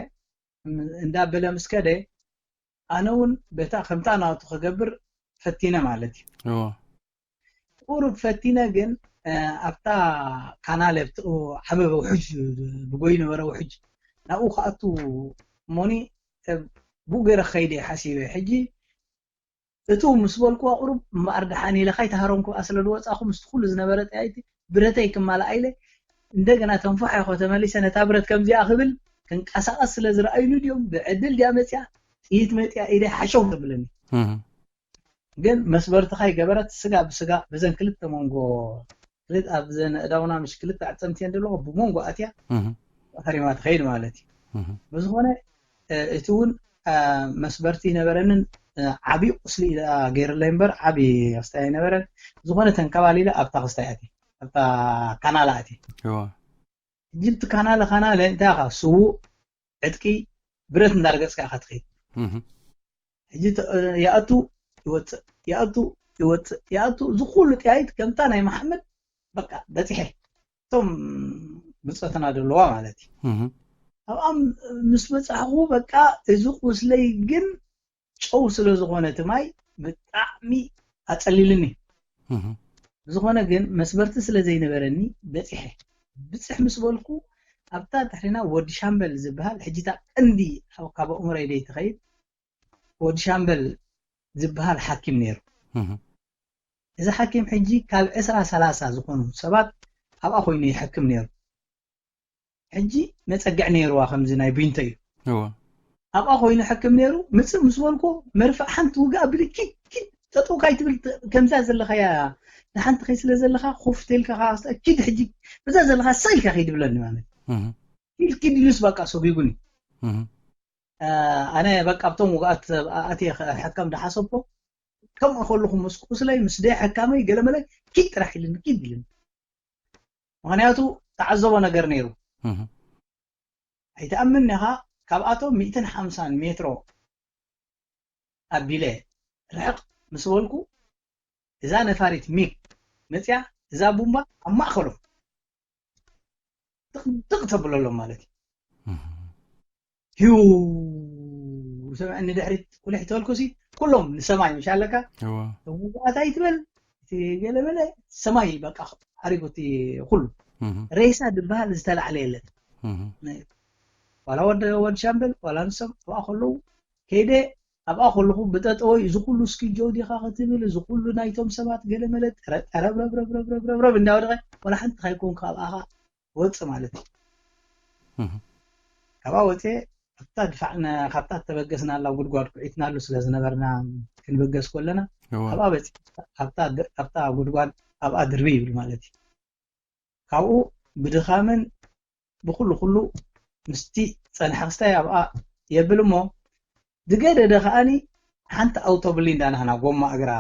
እንዳበለ ምስ ከደ፣ ኣነ እውን በታ ከምታ ናቱ ክገብር ፈቲነ ማለት እዩ። ቁሩብ ፈቲነ፣ ግን ኣብታ ካናለ ኣብቲ ዓበበ ውሕጅ፣ ብጎይ ነበረ ውሕጅ፣ ናብኡ ክኣቱ እሞኒ ብኡ ገይረ ክኸይደ ሓሲበ። ሕጂ እቱ ምስ በልኩዋ ቁሩብ እምበኣር ደሓን ኢለ ካይተሃረምኩ ስለ ዝወፃኹ ምስቲ ኩሉ ዝነበረ ጠያይቲ ብረተይ ክማልኣ ኢለ እንደገና ተንፋሕ ኢኹ ተመሊሰ ነታ ብረት ከምዚኣ ክብል ክንቀሳቐስ ስለ ዝረኣዩኒ ድዮም ብዕድል ድያ መፅያ ጥይት መፅያ ኢለ ሓሸው ተብለኒ። ግን መስበርትኻ ይገበረት ስጋ ብስጋ በዘን ክልተ መንጎ ክልተ ኣብዘን ኣእዳውና ምሽ ክልተ ኣዕፀምቲ እየን ዘለዋ፣ ብመንጎ ኣትያ ኣህሪማ ትኸይድ ማለት እዩ። ብዝኾነ እቲ እውን መስበርቲ ይነበረንን ዓብዪ ቁስሊ ገይርለይ እምበር ዓብዪ ክስታይ ኣይነበረን። ዝኾነ ተንከባሊለ ኣብታ ክስታይ ኣትየ፣ ኣብታ ካናላ ኣትየ። ሕጂ እቲ ካናለ ካናለ እንታይ ኢኻ፣ ስዉእ፣ ዕጥቂ፣ ብረት እንዳርገጽካ ኢኻ ትኸይድ። ሕጂ ይኣቱ ይወፅእ፣ ይኣቱ ይወፅእ፣ ይኣቱ፣ እዚ ኩሉ ጥያይት ከምታ ናይ መሓመድ በቃ በፂሐ፣ እቶም ብፆትና ዘለዋ ማለት እዩ። ኣብኣ ምስ በፃሕኹ በቃ እዚ ቁስለይ ግን ጨው ስለ ዝኾነ እቲ ማይ ብጣዕሚ ኣፀሊልኒ። ዝኾነ ግን መስበርቲ ስለ ዘይነበረኒ በፂሐ። ብፅሕ ምስ በልኩ ኣብታ ድሕሪና ወዲ ሻምበል ዝበሃል ሕጂታ ቀንዲ ካብ ኣእምሮይ ደይ ትኸይድ ወዲ ሻምበል ዝበሃል ሓኪም ነይሩ። እዚ ሓኪም ሕጂ ካብ ዕስራ ሰላሳ ዝኾኑ ሰባት ኣብኣ ኮይኑ ይሕክም ነይሩ። ሕጂ መፀግዕ ነይርዋ ከምዚ ናይ ቢንቶ እዩ። ኣብኣ ኮይኑ ሕክም ነይሩ። ምፅእ ምስ በልኩ መርፍእ ሓንቲ ውግእ ኣብሊ ኪድ ኪድ ጠጠው ካይትብል ከምዛ ዘለኻያ ንሓንቲ ከይ ስለ ዘለኻ ኮፍ ተልካ ኪድ ሕጂ በዛ ዘለኻ ሳይልካ ከይድብለኒ ማለት ኪድ ኪድ ኢሉስ በቃ ሰጒጉኒ። ኣነ በቃ ኣብቶም ውግኣት ኣትየ ሕከም ዳሓሰቦ ከምኡ ከለኹ ምስ ቁስለይ ምስ ደይ ሕካመይ ገለመለ ኪድ ጥራሕ ኢልኒ ኪድ ኢልኒ። ምክንያቱ ተዓዘቦ ነገር ነይሩ። ኣይትኣምን ኢኻ፣ ካብኣቶም ሚእትን ሓምሳን ሜትሮ ኣቢለ ርሕቕ ምስ በልኩ እዛ ነፋሪት ሚግ መፅያ እዛ ቡምባ ኣብ ማእኸሎም ጥቕጥቕ ተብለሎም ማለት እዩ። ሂው ሰምዐኒ ድሕሪት ቁልሕ ተበልኩሲ ኩሎም ንሰማይ ምሽ ኣለካ። እዋ። እውኣት ኣይትበል፣ እቲ ገለመለ ሰማይ በቃ ዓሪጉ እቲ ኩሉ። እህ፣ ሬሳ ዝበሃል ዝተላዕለ የለን። እህ። ዋላ ወደ ወድ ሻምበል ዋላ ንሶም ኣብኣ ከለዉ ከይደ ኣብኣ ከለኹ ብጠጠወይ እዚ ኩሉ እስኪ ጆው ዲኻ ክትብል እዚ ኩሉ ናይቶም ሰባት ገለመለ ጠረብ ረብረብረብረብረብ እንዳወደቐ ዋላ ሓንቲ ካይኮንካ ኣብኣኻ ወፅእ ማለት እዩ። እህ። ካብኣ ወፅኤ ኣብታ ድፋዕና ካብታ እተበገስናላ ጉድጓድ ኩዒትናሉ ስለ ዝነበርና ክንብገስ ከለና እዋ። ኣብኣ በፂ ኣብታ ድ- ኣብታ ጉድጓድ ኣብኣ ድርቢ ይብል ማለት እዩ። ካብኡ ብድኻምን ብኩሉ ኩሉ ምስቲ ፀንሐ ክስታይ ኣብኣ የብል እሞ ዝገደደ ከዓኒ ሓንቲ ኣውቶብሊንዳ ናህና ጎማ እግራ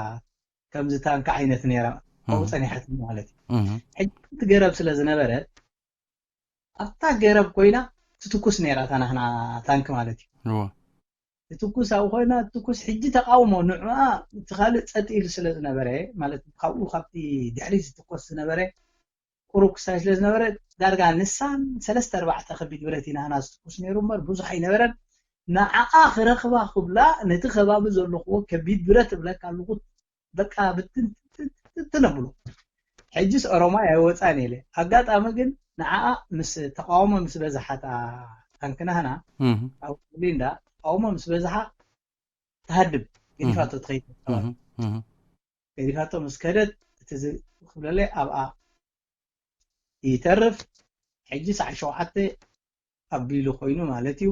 ከምዚ ታንካ ዓይነት ነይራ ኣብኡ እህ። ፀኒሐት ማለት እዩ። እህ። ሕጂ እቲ ገረብ ስለ ዝነበረ ኣብታ ገረብ ኮይና ትትኩስ ነይራ እታ ናህና ታንክ ማለት እዩ። እዋ። ትትኩስ ኣብኡ ኮይና ትትኩስ ሕጂ ተቃውሞ ንዕኣ እቲ ካልእ ፀጥ ኢሉ ስለ ዝነበረ ማለት ካብኡ ካብቲ ድሕሪ ዝትኮስ ዝነበረ ቁሩብ ክሳይ ስለ ዝነበረ ዳርጋ ንሳን ሰለስተ ኣርባዕተ ከቢድ ብረት ኢና ናህና ዝትኩስ ነይሩ እምበር ብዙሕ ኣይነበረን። ንዓኣ ክረኽባ ክብላ ነቲ ከባቢ ዘለኽዎ ከቢድ ብረት እብለካ ኣለኹ በቃ ብትን ትነብሉ። ሕጅስ ኦሮማይ ኣይወፃን ኢለ ኣጋጣሚ ግን ንዓኣ ምስ ተቃውሞ ምስ በዝሓ እታ ታንክናህና እህ። ኣብ ሊንዳ ተቃውሞ ምስ በዝሓ ትሃድም ገዲፋቶ ትኸይድ እህ። እህ። ገዲፋቶ ምስ ከደት እቲ ዝ- ክብለለይ ኣብኣ ይተርፍ። ሕጂ ሰዓት ሸውዓተ ኣቢሉ ኮይኑ ማለት እዩ።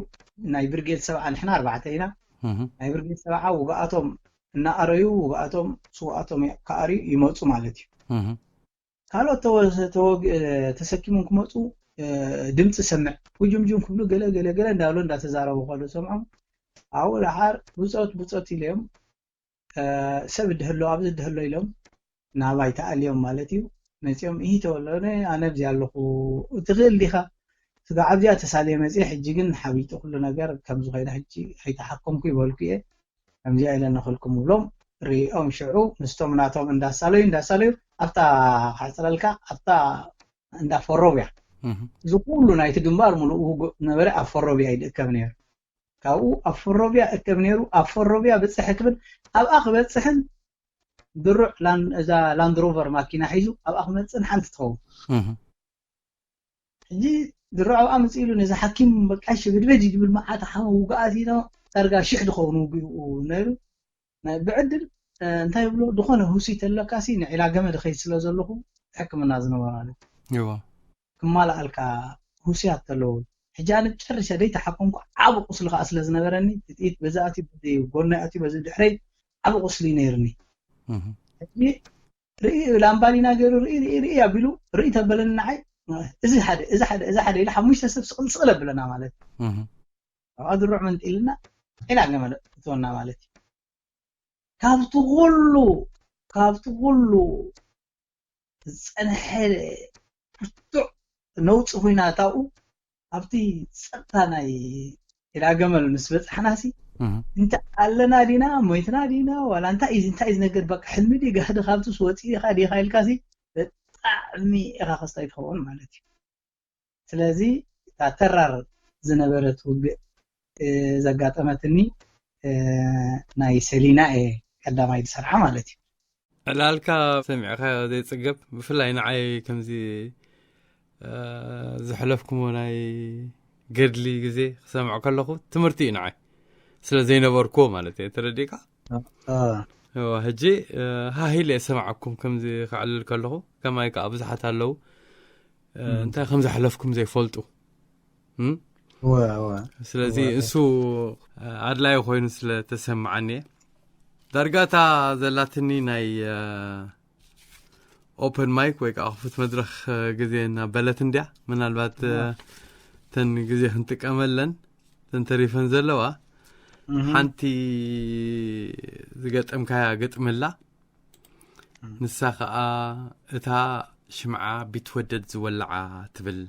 ናይ ብርጌድ ሰብዓ ንሕና ኣርባዕተ ኢና። እህ። ናይ ብርጌድ ሰብዓ ውግኣቶም እናኣረዩ ውግኣቶም ስውኣቶም ከኣርዩ ይመፁ ማለት እዩ። እህ። ካልኦት ተወ- ተወግ- ተሰኪሞም ክመፁ ድምፂ ሰምዕ ውጅምጅም ክብሉ ገለ ገለ ገለ እንዳብሎ እንዳተዛረቡ ከሎ ሰምዖም ኣብኡ ደሓር ብፆት ብፆት ኢለዮም ሰብ እድህሎ ኣብዚ እድህሎ ኢሎም ናባይ ተኣልዮም ማለት እዩ። መፂኦም ይህ ተወለነ ኣነ ኣብዚ ኣለኹ ትኽእል ዲኻ ስጋ ኣብዚኣ ተሳልየ መፅየ ሕጂ ግን ሓቢጡ ኩሉ ነገር ከምዚ ኮይነ ሕጂ ኣይተሓከምኩ ይበልኩ እየ ከምዚኣ ኢለ ንኽልኩም እብሎም ሪኦም ሽዑ ምስቶም ናቶም እንዳሳለዩ እንዳሳለዩ ኣብታ ካሕፅረልካ ኣብታ እንዳ ፈሮብያ እዚ ኩሉ ናይቲ ግንባር ሙሉኡ ነበረ ኣብ ፈሮብያ ይድእከብ ነይሩ። ካብኡ ኣብ ፈሮብያ እከብ ነይሩ ኣብ ፈሮብያ ብፅሕ ክብል ኣብኣ ክበፅሕን ድሩዕ እዛ ላንድሮቨር ማኪና ሒዙ ኣብኣ ክመፅእን ሓንቲ ትኸውን ሕጂ ድሩዕ ኣብኣ ምፅእ ኢሉ ነዚ ሓኪም በቃ ሽብድበድ ዝብል መዓት ሓመ ውግኣት ኢኖ ዳርጋ ሽሕ ዝኸውን ውግኡ ነይሩ ብዕድል እንታይ ይብሎ ዝኾነ ሁሲ ተለካሲ ንዒላ ገመድ ኸይድ ስለ ዘለኹ ሕክምና ዝነበራሉ ክማልኣልካ ሁስያት ተለዉ ሕጂ ኣነ ጨርሸ ደይተሓከምኩ ዓብ ቁስሊ ከዓ ስለ ዝነበረኒ ጥጢት በዚ ኣትዩ በዚ ጎናይ ኣትዩ በዚ ድሕረይ ዓብ ቁስሊ ነይርኒ ሕጂ ርኢ፣ ላምባዲና ገይሩ ርኢ ርኢ ርኢ ኣቢሉ ርኢ ተበለኒ ንዓይ። እዚ ሓደ እዚ ሓደ እዚ ሓደ ኢለ ሓሙሽተ ሰብ ስቕል ስቕል ኣብለና ማለት እዩ። ኣብኣ ድሩዕ መንጢልና ዒላ ገመል እትወና ማለት እዩ። ካብቲ ኩሉ ካብቲ ኩሉ ዝፀንሐ ብርቱዕ ነውፂ ኩናት ኣብኡ ኣብቲ ፀጥታ ናይ ዒላ ገመል ምስ በፃሕናሲ እንተ ኣለና ዲና ሞይትና ዲና ዋላ እንታይ እዩ እንታይ እዩ ነገር በቃ ሕልሚ ድዩ ጋህዲ ካብቲ ወፂኡ ኢኻ ዲኻ ኢልካሲ ብጣዕሚ ኢኻ ከስታይ ትኸውን ማለት እዩ። ስለዚ እታ ተራር ዝነበረት ውግእ ዘጋጠመትኒ ናይ ሰሊና እየ ቀዳማይ ዝሰርሓ ማለት እዩ። ዕላልካ ሰሚዕካ ዘይፅገብ ብፍላይ ንዓይ ከምዚ ዘሕለፍኩሞ ናይ ገድሊ ግዜ ክሰምዖ ከለኹ ትምህርቲ እዩ ንዓይ ስለ ዘይነበርኩዎ ማለት እየ ተረዲእካ ሕጂ ሃሂለ የሰማዓኩም ከምዚ ክዕልል ከለኹ ከማይ ከዓ ብዙሓት ኣለዉ እንታይ ከም ዘሕለፍኩም ዘይፈልጡ ስለዚ እሱ ኣድላይ ኮይኑ ስለተሰማዓኒ ዳርጋታ ዘላትኒ ናይ ኦፐን ማይክ ወይ ከዓ ክፉት መድረክ ግዜ እናበለት እንድያ ምናልባት ተን ግዜ ክንጥቀመለን ተንተሪፈን ዘለዋ ሓንቲ ዝገጠምካያ ግጥምላ ንሳ ከዓ እታ ሽምዓ ቢትወደድ ዝወልዓ ትብል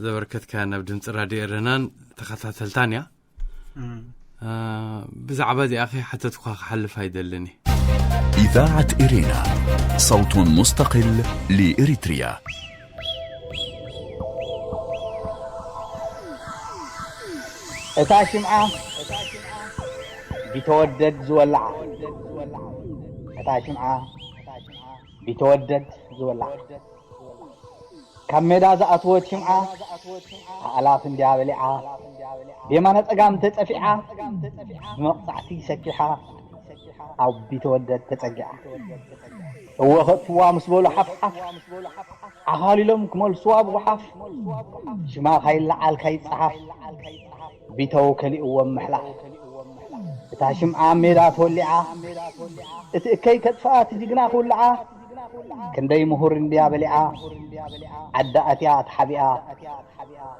ዘበርከትካያ ናብ ድምፂ ራድዮ ኤረናን ተኸታተልታን እያ ብዛዕባ እዚኣ ከይሓተትኳ ክሓልፍ ኣይደልን إذاعة إرينا صوت مستقل لإريتريا እታ ሽምዓ ቢተወደድ ዝወልዓ እታ ሽምዓ ቢተወደድ ዝወልዓ ካብ ሜዳ ዝኣትወት ሽምዓ ኣእላፍ እንድያ በሊዓ ብየማነ ጸጋም ተጸፊዓ ብመቕጻዕቲ ሰኪሓ ኣብ ቢተወደድ ተጸጊዓ እወ ከጥፍዋ ምስ በሉ ሓፍሓፍ ዓኻሊሎም ክመልስዋ ብጉሓፍ ሽማ ካይለዓል ካይጸሓፍ ቢተው ከሊእዎም ምሕላፍ እታ ሽምዓ ሜዳ ተወሊዓ እቲ እከይ ከጥፍኣ እቲ ጅግና ክውልዓ ክንደይ ምሁር እንድያ በሊዓ ዓዲ ኣትያ ተሓቢኣ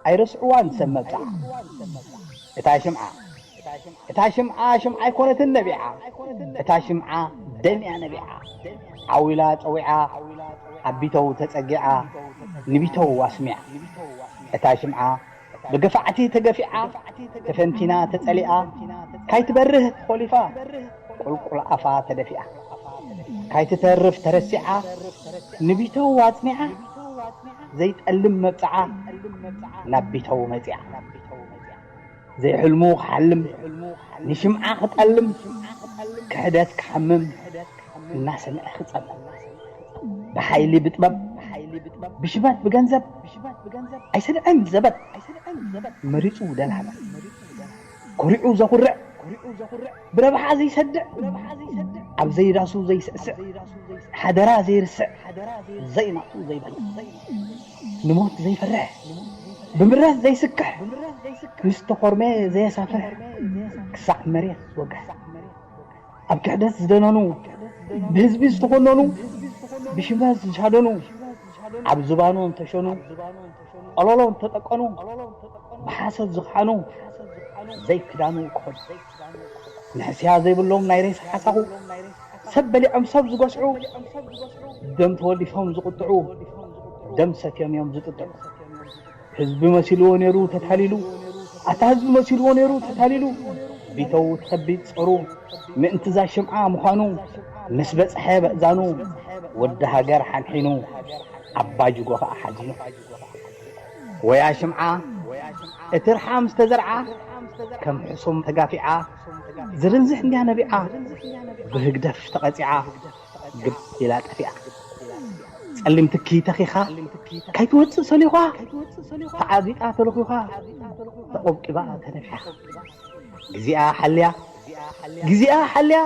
ኣይረስዕዋን ሰብ መብፅዓ እታ ሽምዓ እታ ሽምዓ ሽምዓ ኣይኮነትን ነቢዓ እታ ሽምዓ ደም እያ ነቢዓ ዓዊላ ፀዊዓ ኣብ ቢተው ተፀጊዓ ንቢተው ኣስሚዓ እታ ሽምዓ ብግፋዕቲ ተገፊዓ ተፈንቲና ተፀሊኣ ካይትበርህ ተኾሊፋ ቁልቁል ኣፋ ተደፊኣ ካይትተርፍ ተረሲዓ ንቢተው ኣፅኒዓ ዘይጠልም መብፅዓ ናብ ቢተው መፂኣ ዘይሕልሙ ክሓልም ንሽምዓ ክጠልም ክሕደት ክሓምም እናሰምዐ ክፀምም ብሓይሊ ብጥበብ ብሽመት ብገንዘብ ኣይሰድዐን ዘበት መሪፁ ደላመ ኮሪዑ ዘኹርዕ ብረብሓ ዘይሰድዕ ኣብ ዘይዳሱ ዘይስዕስዕ ሓደራ ዘይርስዕ ዘይናቱ ዘይበልዕ ንሞት ዘይፈርሕ ብምረት ዘይስክሕ ምስ ተኾርመ ዘየሳፍሕ ክሳዕ መሬት ዝወግሕ ኣብ ክሕደት ዝደነኑ ብህዝቢ ዝተኾነኑ ብሽመት ዝሻደኑ ኣብ ዝባኑ እንተሸኑ ቀለሎ እንተጠቀኑ ብሓሰት ዝኽሓኑ ዘይክዳኑ ክኸዱ ንሕስያ ዘይብሎም ናይ ሬሳ ሓሳኹ ሰብ በሊዖም ሰብ ዝገስዑ ደም ተወሊፎም ዝቕጥዑ ደም ሰትዮም እዮም ዝጥጥዑ ህዝቢ መሲልዎ ነይሩ ተታሊሉ ኣታ ህዝቢ መሲልዎ ነይሩ ተታሊሉ ቢተው ተኸቢድ ጸሩ ምእንቲ እዛ ሽምዓ ምዃኑ ምስ በጽሐ በእዛኑ ወዲ ሃገር ሓንሒኑ ኣባ ጅጎ ኸኣ ሓዚኑ ወያ ሽምዓ እቲ ርሓ ምስ ተዘርዓ ከም ሕሱም ተጋፊዓ ዝርንዝሕ እንድያ ነቢዓ ብህግደፍ ተቐጺዓ ግብ ኢላ ጠፊኣ ጸሊም ትኪ ተኺኻ ካይትወፅእ ሰሊኳ ተዓዚጣ ተለኺኳ ተቆብቂባ ተነፊሓ ግዜኣ ሓልያ ግዜኣ ሓልያ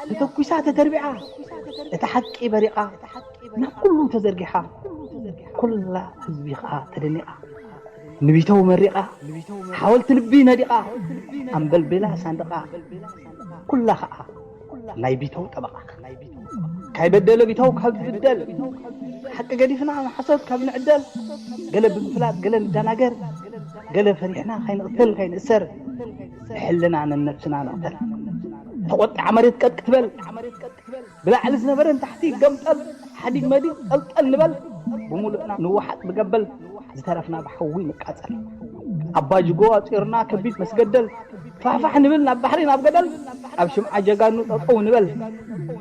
ተተኩሳ ተተርቢዓ እታ ሓቂ በሪቓ ናብ ኩሉ ተዘርጊሓ ኩላ ህዝቢ ከዓ ተደኒቓ ንቢተው መሪቓ ሓወልቲ ልቢ ነዲቓ ኣንበልቤላ ሳንድቓ ኩላ ከዓ ናይ ቢተው ጠበቓ ካይበደለ ቢታው ካብ ዝብደል፣ ሓቂ ገዲፍና ንሓሶት ካብ ንዕደል፣ ገለ ብምፍላጥ ገለ ንደናገር፣ ገለ ፈሪሕና ካይንቕተል ካይንእሰር፣ ንሕልና ነነብስና ንቕተል። ተቖጥዓ መሬት ቀጥ ክትበል፣ ብላዕሊ ዝነበረ ንታሕቲ ገምጠል፣ ሓዲግ መዲግ ጠልጠል ንበል፣ ብምሉእና ንወሓጥ ብገበል፣ ዝተረፍና ብሓዊ ንቃጸል። ኣባ ጅጎ ኣጺርና ከቢድ መስገደል፣ ፋሕፋሕ ንብል ናብ ባሕሪ ናብ ገደል፣ ኣብ ሽምዓ ጀጋኑ ጠጠው ንበል።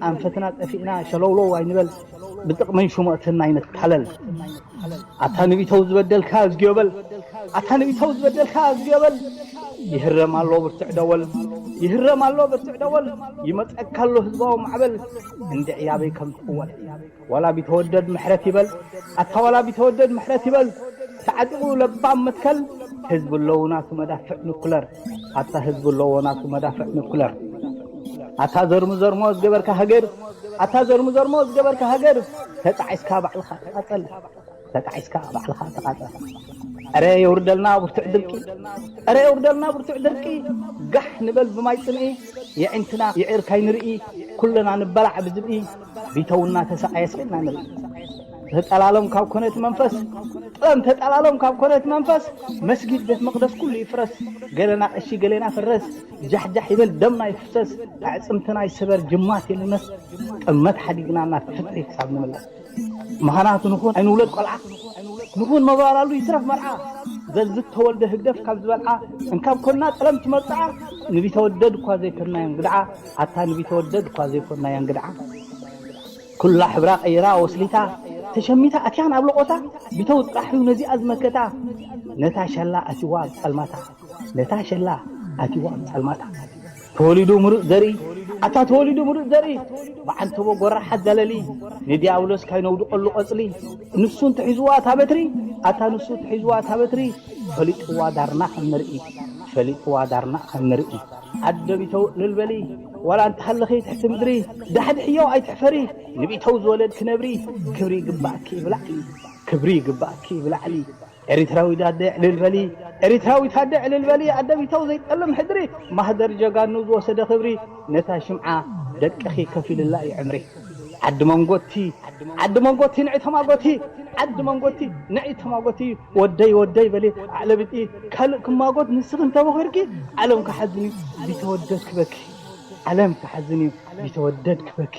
ኣንፈትና ጠፊእና ሸለውለው ኣይንበል፣ ብጥቕምን ሹመትን ኣይንታለል። ኣታ ንቢተው ዝበደልካ እዝግዮ በል፣ ኣታ ንቢተው ዝበደልካ እዝግዮ በል። ይህረም ኣሎ ብርትዕ ደወል፣ ይህረም ኣሎ ብርትዕ ደወል። ይመጸካ ኣሎ ህዝባዊ ማዕበል፣ እንድዒ ኣበይ ከም ትቕወል። ዋላ ቢተወደድ ምሕረት ይበል፣ ኣታ ዋላ ቢተወደድ ምሕረት ይበል። ተዓጢቑ ለባም መትከል፣ ህዝቢ ኣለዎ ናቱ መዳፍዕ ኑክለር። ኣታ ህዝቢ ኣለዎ ናቱ መዳፍዕ ኑክለር። ኣታ ዘርሙ ዘርሞ ዝገበርካ ሃገር፣ ኣታ ዘርሙ ዘርሞ ዝገበርካ ሃገር፣ ተጣዒስካ ባዕልኻ ተቓጸል፣ ተጣዒስካ ባዕልኻ ተቓጸል። እረ የውርደልና ብርቱዕ ድርቂ፣ እረ የውርደልና ብርቱዕ ድርቂ። ጋሕ ንበል ብማይ ጽምኢ፣ የዒንትና ይዕር ካይንርኢ፣ ኩልና ንበላዕ ብዝብኢ። ቢተውና ተሰቃየ ስኢልና ንርኢ። ተጠላሎም ካብ ኮነ እቲ መንፈስ፣ ጥለም ተጠላሎም ካብ ኮነ እቲ መንፈስ፣ መስጊድ ቤት መቕደስ ኩሉ ይፍረስ፣ ገለና ቀሺ ገሌና ፈረስ፣ ጃሕጃሕ ይበል ደምና ይፍሰስ፣ ኣዕጽምትና ይሰበር ጅማት ይልመስ፣ ጥመት ሓዲግና ናብ ፍትሒ ክሳብ ንምለስ። ምኽንያቱ ንኹን ኣይንውለድ ቆልዓ፣ ንኹን መባላሉ ይትረፍ መርዓ፣ ዘዝተወልደ ህግደፍ ካብ ዝበልዓ፣ እንካብ ኮና ጠለም ትመርፅዓ፣ ንቢተወደድ እኳ ዘይኮንናዮ እንግድዓ፣ ኣታ ንቢተወደድ እኳ ዘይኮንናዮ እንግድዓ። ኩላ ሕብራ ቀይራ ወስሊታ፣ ተሸሚታ ኣትያ ናብ ለቖታ፣ ቢተው ጥራሕ እዩ ነዚኣ ዝመከታ። ነታ ሸላ ኣትዋ ኣብ ጸልማታ፣ ነታ ሸላ ኣትዋ ኣብ ጸልማታ። ተወሊዱ ምሩፅ ዘርኢ፣ ኣታ ተወሊዱ ምሩፅ ዘርኢ፣ ብዓንተቦ ጎራሓት ዘለሊ፣ ንዲያብሎስ ካይነውድቐሉ ቐጽሊ፣ ንሱ እንተሒዝዋ እታ በትሪ፣ ኣታ ንሱ እንተሒዝዋ እታ በትሪ፣ ፈሊጥዋ ዳርና ከም ንርኢ፣ ፈሊጥዋ ዳርና ከም ንርኢ። ኣደ ቢተው እልል በሊ፣ ዋላ እንተሃለኺ ትሕቲ ምድሪ፣ ዳሕድሕዮ ኣይትሕፈሪ፣ ንቢተው ዝወለድኪ ነብሪ፣ ክብሪ ይግባእኪ ብላዕሊ፣ ክብሪ ይግባእኪ ብላዕሊ። ኤሪትራዊት ኣደ ዕልል በሊ፣ ኤሪትራዊት ኣደ ዕልል በሊ፣ ኣደ ቢተው ዘይጠልም ሕድሪ፣ ማህደር ጀጋኑ ዝወሰደ ክብሪ፣ ነታ ሽምዓ ደቅኺ ከፊልላ እዩ ዕምሪ። ዓዲ መንጎቲ፣ ዓዲ መንጎቲ ንዒ ተማጎቲ፣ ዓዲ መንጎቲ ንዒ ተማጎቲ፣ ወደይ ወደይ በሊ ኣዕለብጢ፣ ካልእ ክማጎት ንስኺ እንተበኺርኪ፣ ዓለም ክሓዝን እዩ ቢተወደድ ክበኪ፣ ዓለም ክሓዝን እዩ ቢተወደድ ክበኪ።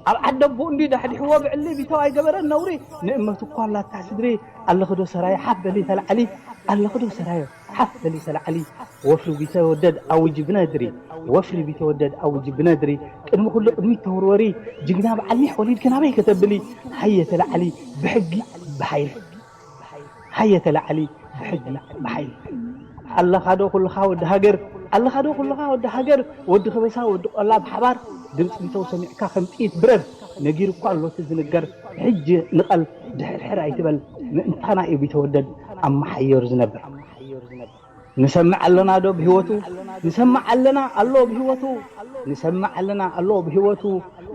ኣብ ዓዲ ኣቦኡ እንዲ ዳሕዲሕዎ ብዕሊ ቢተው ኣይገበረን ነውሪ፣ ንእመቱ እኳ ኣላታ ስድሪ፣ ኣለኽዶ ሰራየ ሓፍ በሊ ተላዓሊ፣ ኣለኽዶ ሰራየ ሓፍ በሊ ተላዓሊ። ወፍሪ ቢተወደድ ኣውጂ ብነድሪ፣ ወፍሪ ቢተወደድ ኣውጂ ብነድሪ፣ ቅድሚ ኩሉ ቅድሚት ተወርወሪ፣ ጅግና በዓል ኒሕ ወሊድኪ ናበይ ከተብሊ፣ ሃየ ተላዓሊ ብሕጊ ብሓይሊ፣ ሃየ ተላዓሊ ብሕጊ ብሓይሊ። ኣለኻዶ ኩልኻ ወዲ ሃገር፣ ኣለኻዶ ኩልኻ ወዲ ሃገር፣ ወዲ ከበሳ ወዲ ቆላ ብሓባር፣ ድምፂ ቢተው ሰሚዕካ ከም ጥይት ብረር፣ ነጊሩ እኳ ኣሎ እቲ ዝንገር፣ ሕጂ ንቐል ድሕርሕር ኣይትበል፣ ምእንታና እዩ ቢተወደድ ኣብ መሓየሩ ዝነብር። ንሰምዕ ኣለና ዶ ብህይወቱ? ንሰምዕ ኣለና ኣሎ ብህይወቱ? ንሰምዕ ኣለና ኣሎ ብህይወቱ?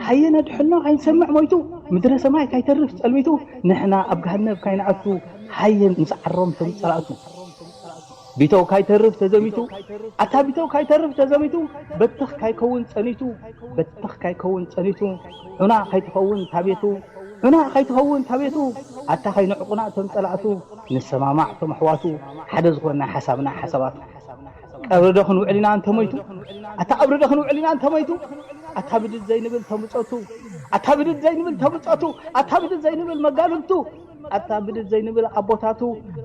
ሃየ ነድሕኖ ካይንሰምዕ ሞይቱ፣ ምድረ ሰማይ ካይተርፍ ጸልሚቱ፣ ንሕና ኣብ ገሃነብ ካይንኣቱ፣ ሃየ ንስዓሮም ቶም ጸላእቱ። ቢተው ካይተርፍ ተዘሚቱ፣ ኣታ ቢተው ካይተርፍ ተዘሚቱ፣ በትኽ ካይከውን ጸኒቱ፣ በትኽ ካይከውን ጸኒቱ፣ ዑና ካይትኸውን ታቤቱ፣ ዑና ካይትኸውን ታቤቱ፣ ኣታ ካይንዕቁና ቶም ጸላእቱ፣ ንሰማማዕ ቶም ኣሕዋቱ፣ ሓደ ዝኾንና ሓሳብና ሓሳባቱ። ቀብሪ ዶ ክንውዕል ኢና እንተሞይቱ? ኣታ ቀብሪ ዶ ክንውዕል ኢና እንተሞይቱ? ኣታ ብድድ ዘይንብል ተምጸቱ፣ ኣታ ብድድ ዘይንብል ተምጸቱ፣ ኣታ ብድድ ዘይንብል መጋልብቱ፣ ኣታ ብድድ ዘይንብል ኣቦታቱ፣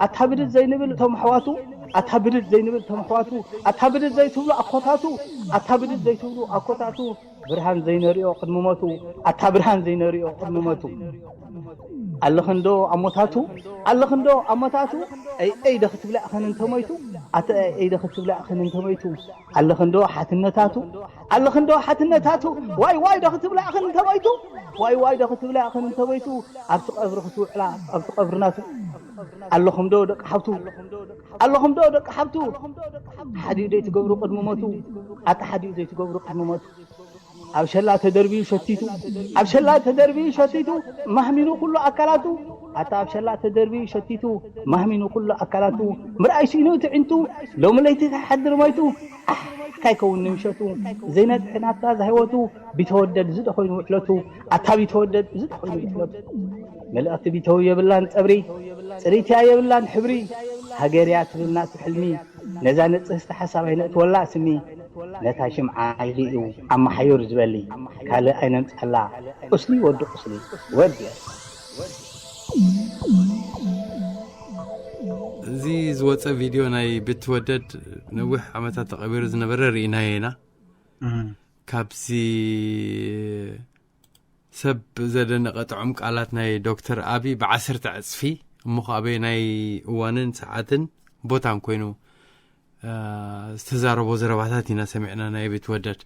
ኣታ ብድድ ዘይንብል ቶም ኣሕዋቱ፣ ኣታ ብድድ ዘይንብል ቶም ኣሕዋቱ፣ ኣታ ብድድ ዘይትብሉ ኣኮታቱ፣ ኣታ ብድድ ዘይትብሉ ኣኮታቱ፣ ብርሃን ዘይነሪኦ ቅድሚ ሞቱ፣ ኣታ ብርሃን ዘይነሪኦ ቅድሚ ሞቱ። ኣለኽንዶ ኣሞታቱ፣ ኣለኽንዶ ኣሞታቱ፣ ኣይ ኣይ ዶ ክትብላ እኽን እንተሞይቱ፣ ኣታ ኣይ ኣይ ዶ ክትብላ እኽን እንተሞይቱ። ኣለኽንዶ ሓትነታቱ፣ ኣለኽንዶ ሓትነታቱ፣ ዋይ ዋይ ዶ ክትብላ እኽን እንተሞይቱ፣ ዋይ ዋይ ዶ ክትብላ እኽን እንተሞይቱ። ኣብቲ ቀብሪ ክትውዕላ፣ ኣብቲ ቀብሪ ናቱ። ኣለኹምዶ ደቂ ሓብቱ፣ ኣለኹምዶ ደቂ ሓብቱ፣ ሓዲኡ ዶ ትገብሩ ቅድሚ ሞቱ፣ ኣታ ሓዲኡ ዶ ትገብሩ ቅድሚ ሞቱ። ኣብ ሸላ ተደርቢዩ ሸቲቱ፣ ኣብ ሸላ ተደርቢዩ ሸቲቱ፣ ማህሚኑ ኩሉ ኣካላቱ። ኣታ ኣብ ሸላ ተደርቢዩ ሸቲቱ፣ ማህሚኑ ኩሉ ኣካላቱ። ምርኣይ ስኢኑ ትዕንቱ፣ ሎሚ ለይቲ ከይሓድር ሞይቱ። ኣሕ፣ እንታይ ከውን ንምሸቱ ዘይነጥሕ ናብታ ዛህይወቱ ቢተወደድ እዚ ዶ ኮይኑ ውዕለቱ ኣታ ቢተወደድ እዚ ዶ ኮይኑ ውዕለቱ መልእኽቲ ቢተው የብላን ጸብሪ ጽሪትያ የብላን ሕብሪ ሃገርያ ትብል ናቱ ሕልሚ ነዛ ንጽህስቲ ሓሳብ ኣይነእትወላ ስሚ ነታ ሽምዓ ኢሉ እዩ ኣመሓዩር ዝበሊ ካልእ ኣይነምጽኣላ ቁስሊ ወዲ ቁስሊ ወዲ እዚ ዝወፀ ቪድዮ ናይ ብትወደድ ነዊሕ ዓመታት ተቐቢሩ ዝነበረ ርኢናዮ ኢና። ካብዚ ሰብ ዘደነቐ ጥዑም ቃላት ናይ ዶክተር ኣቢ ብዓሰርተ ዕፅፊ እሞ ከዓ ኣበይ ናይ እዋንን ሰዓትን ቦታን ኮይኑ ዝተዛረቦ ዘረባታት ኢና ሰሚዕና ናይ ብትወደድ።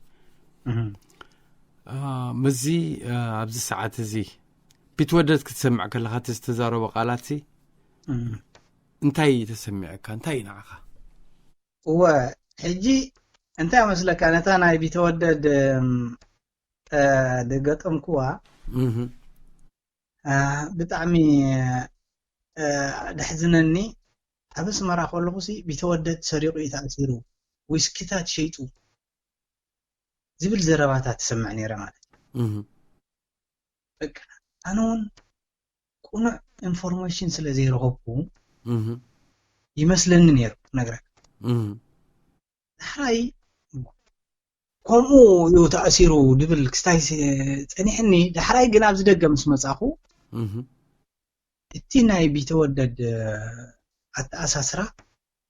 ምስዚ ኣብዚ ሰዓት እዚ ቢትወደድ ክትሰምዕ ከለኻ እቲ ዝተዛረቦ ቃላት ሲ እንታይ ተሰሚዐካ? እንታይ እዩ ንዓኻ? እወ ሕጂ እንታይ መስለካ ነታ ናይ ቢተወደድ ዝገጠምኩዋ ብጣዕሚ ደሕዝነኒ። ኣብ ኣስመራ ከለኹ ሲ ቢተወደድ ሰሪቑ እዩ ተኣሲሩ፣ ዊስኪታት ሸይጡ ዝብል ዘረባታት ትሰምዕ ነይረ ማለት እዩ። በቃ ኣነ እውን ቁኑዕ ኢንፎርሜሽን ስለ ዘይረኸብኩ ይመስለኒ ነይሩ ክነግረካ። ዳሕራይ ከምኡ እዩ ተኣሲሩ ድብል ክስታይ ጸኒሕኒ። ዳሕራይ ግን ኣብዚ ደገ ምስ መጻኹ እቲ ናይ ቢተወደድ ኣተኣሳስራ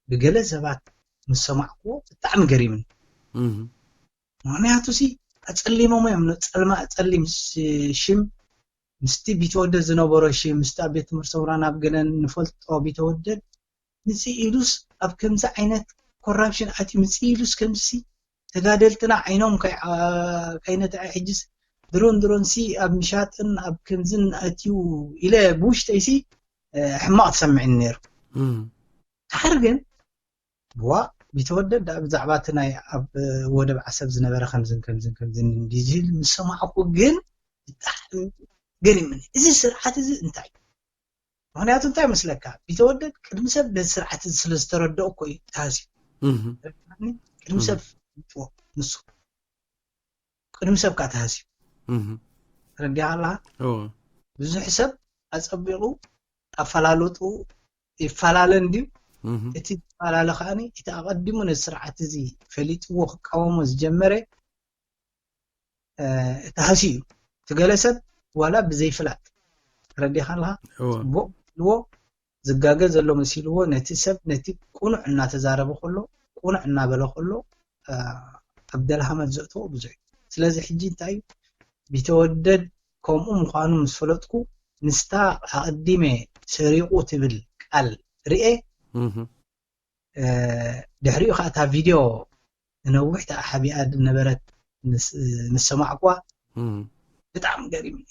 ብገለ ሰባት ምስ ሰማዕኩዎ ብጣዕሚ ገሪምኒ። ምኽንያቱ ሲ ኣጸሊሞሞ እዮም ጸልማ ጸሊም ሽም ምስቲ ቢተወደድ ዝነበሮ ሽም ምስቲ ኣብ ቤት ትምህርቲ ሰውራ ናብ ገለን ንፈልጦ ቢተወደድ ምጽእ ኢሉስ ኣብ ከምዚ ዓይነት ኮራፕሽን ኣትዩ ምጽእ ኢሉስ ከምዚ ተጋደልትና ዓይኖም ከይነትዐ ሕጅስ ድሮን ድሮን ሲ ኣብ ምሻጥን ኣብ ከምዝን ኣትዩ ኢለ ብውሽጠይ ሲ ሕማቕ ተሰምዕኒ ነይሩ። ድሓር ግን ብዋ ቢተወደድ ዳ ብዛዕባ እቲ ናይ ኣብ ወደብ ዓሰብ ዝነበረ ከምዝን ከምዝን ከምዝን እንዲ ዝብል ምስ ሰማዕኩ ግን ብጣዕሚ ገሪምኒ። እዚ ስርዓት እዚ እንታይ እዩ? ምክንያቱ እንታይ መስለካ ቢተወደድ ቅድሚ ሰብ ነዚ ስርዓት እዚ ስለ ዝተረድኦ እኮ እዩ ተሃስዩ። ቅድሚ ሰብ ንሱ ቅድሚ ሰብ ከዓ ተሃስዩ። ተረዲኻ ኣለካ? ብዙሕ ሰብ ኣፀቢቑ ኣፈላለጡ ይፈላለ እንድዩ። እቲ ዝፈላለ ከዓኒ እቲ ኣቐዲሙ ነዚ ስርዓት እዚ ፈሊጥዎ ክቃወሞ ዝጀመረ ተሃስዩ እዩ። እቲ ገለ ሰብ ዋላ ብዘይፍላጥ ተረዲኻ ኣለካ? ፅቡቕ ኢልዎ ዝጋገ ዘሎ መሲልዎ ነቲ ሰብ ነቲ ቁኑዕ እናተዛረበ ከሎ ቁኑዕ እናበለ ከሎ ኣብ ደልሃመት ዘእትዎ ብዙሕ እዩ። ስለዚ ሕጂ እንታይ እዩ ቢተወደድ ከምኡ ምዃኑ ምስ ፈለጥኩ ምስታ ኣቐዲመ ሰሪቑ ትብል ቃል ርኤ ድሕሪኡ ከዓ እታ ቪድዮ ንነዊሕ ተሓቢኣ ዝነበረት ምስ ሰማዕኩዋ ብጣዕሚ ገሪምኒ።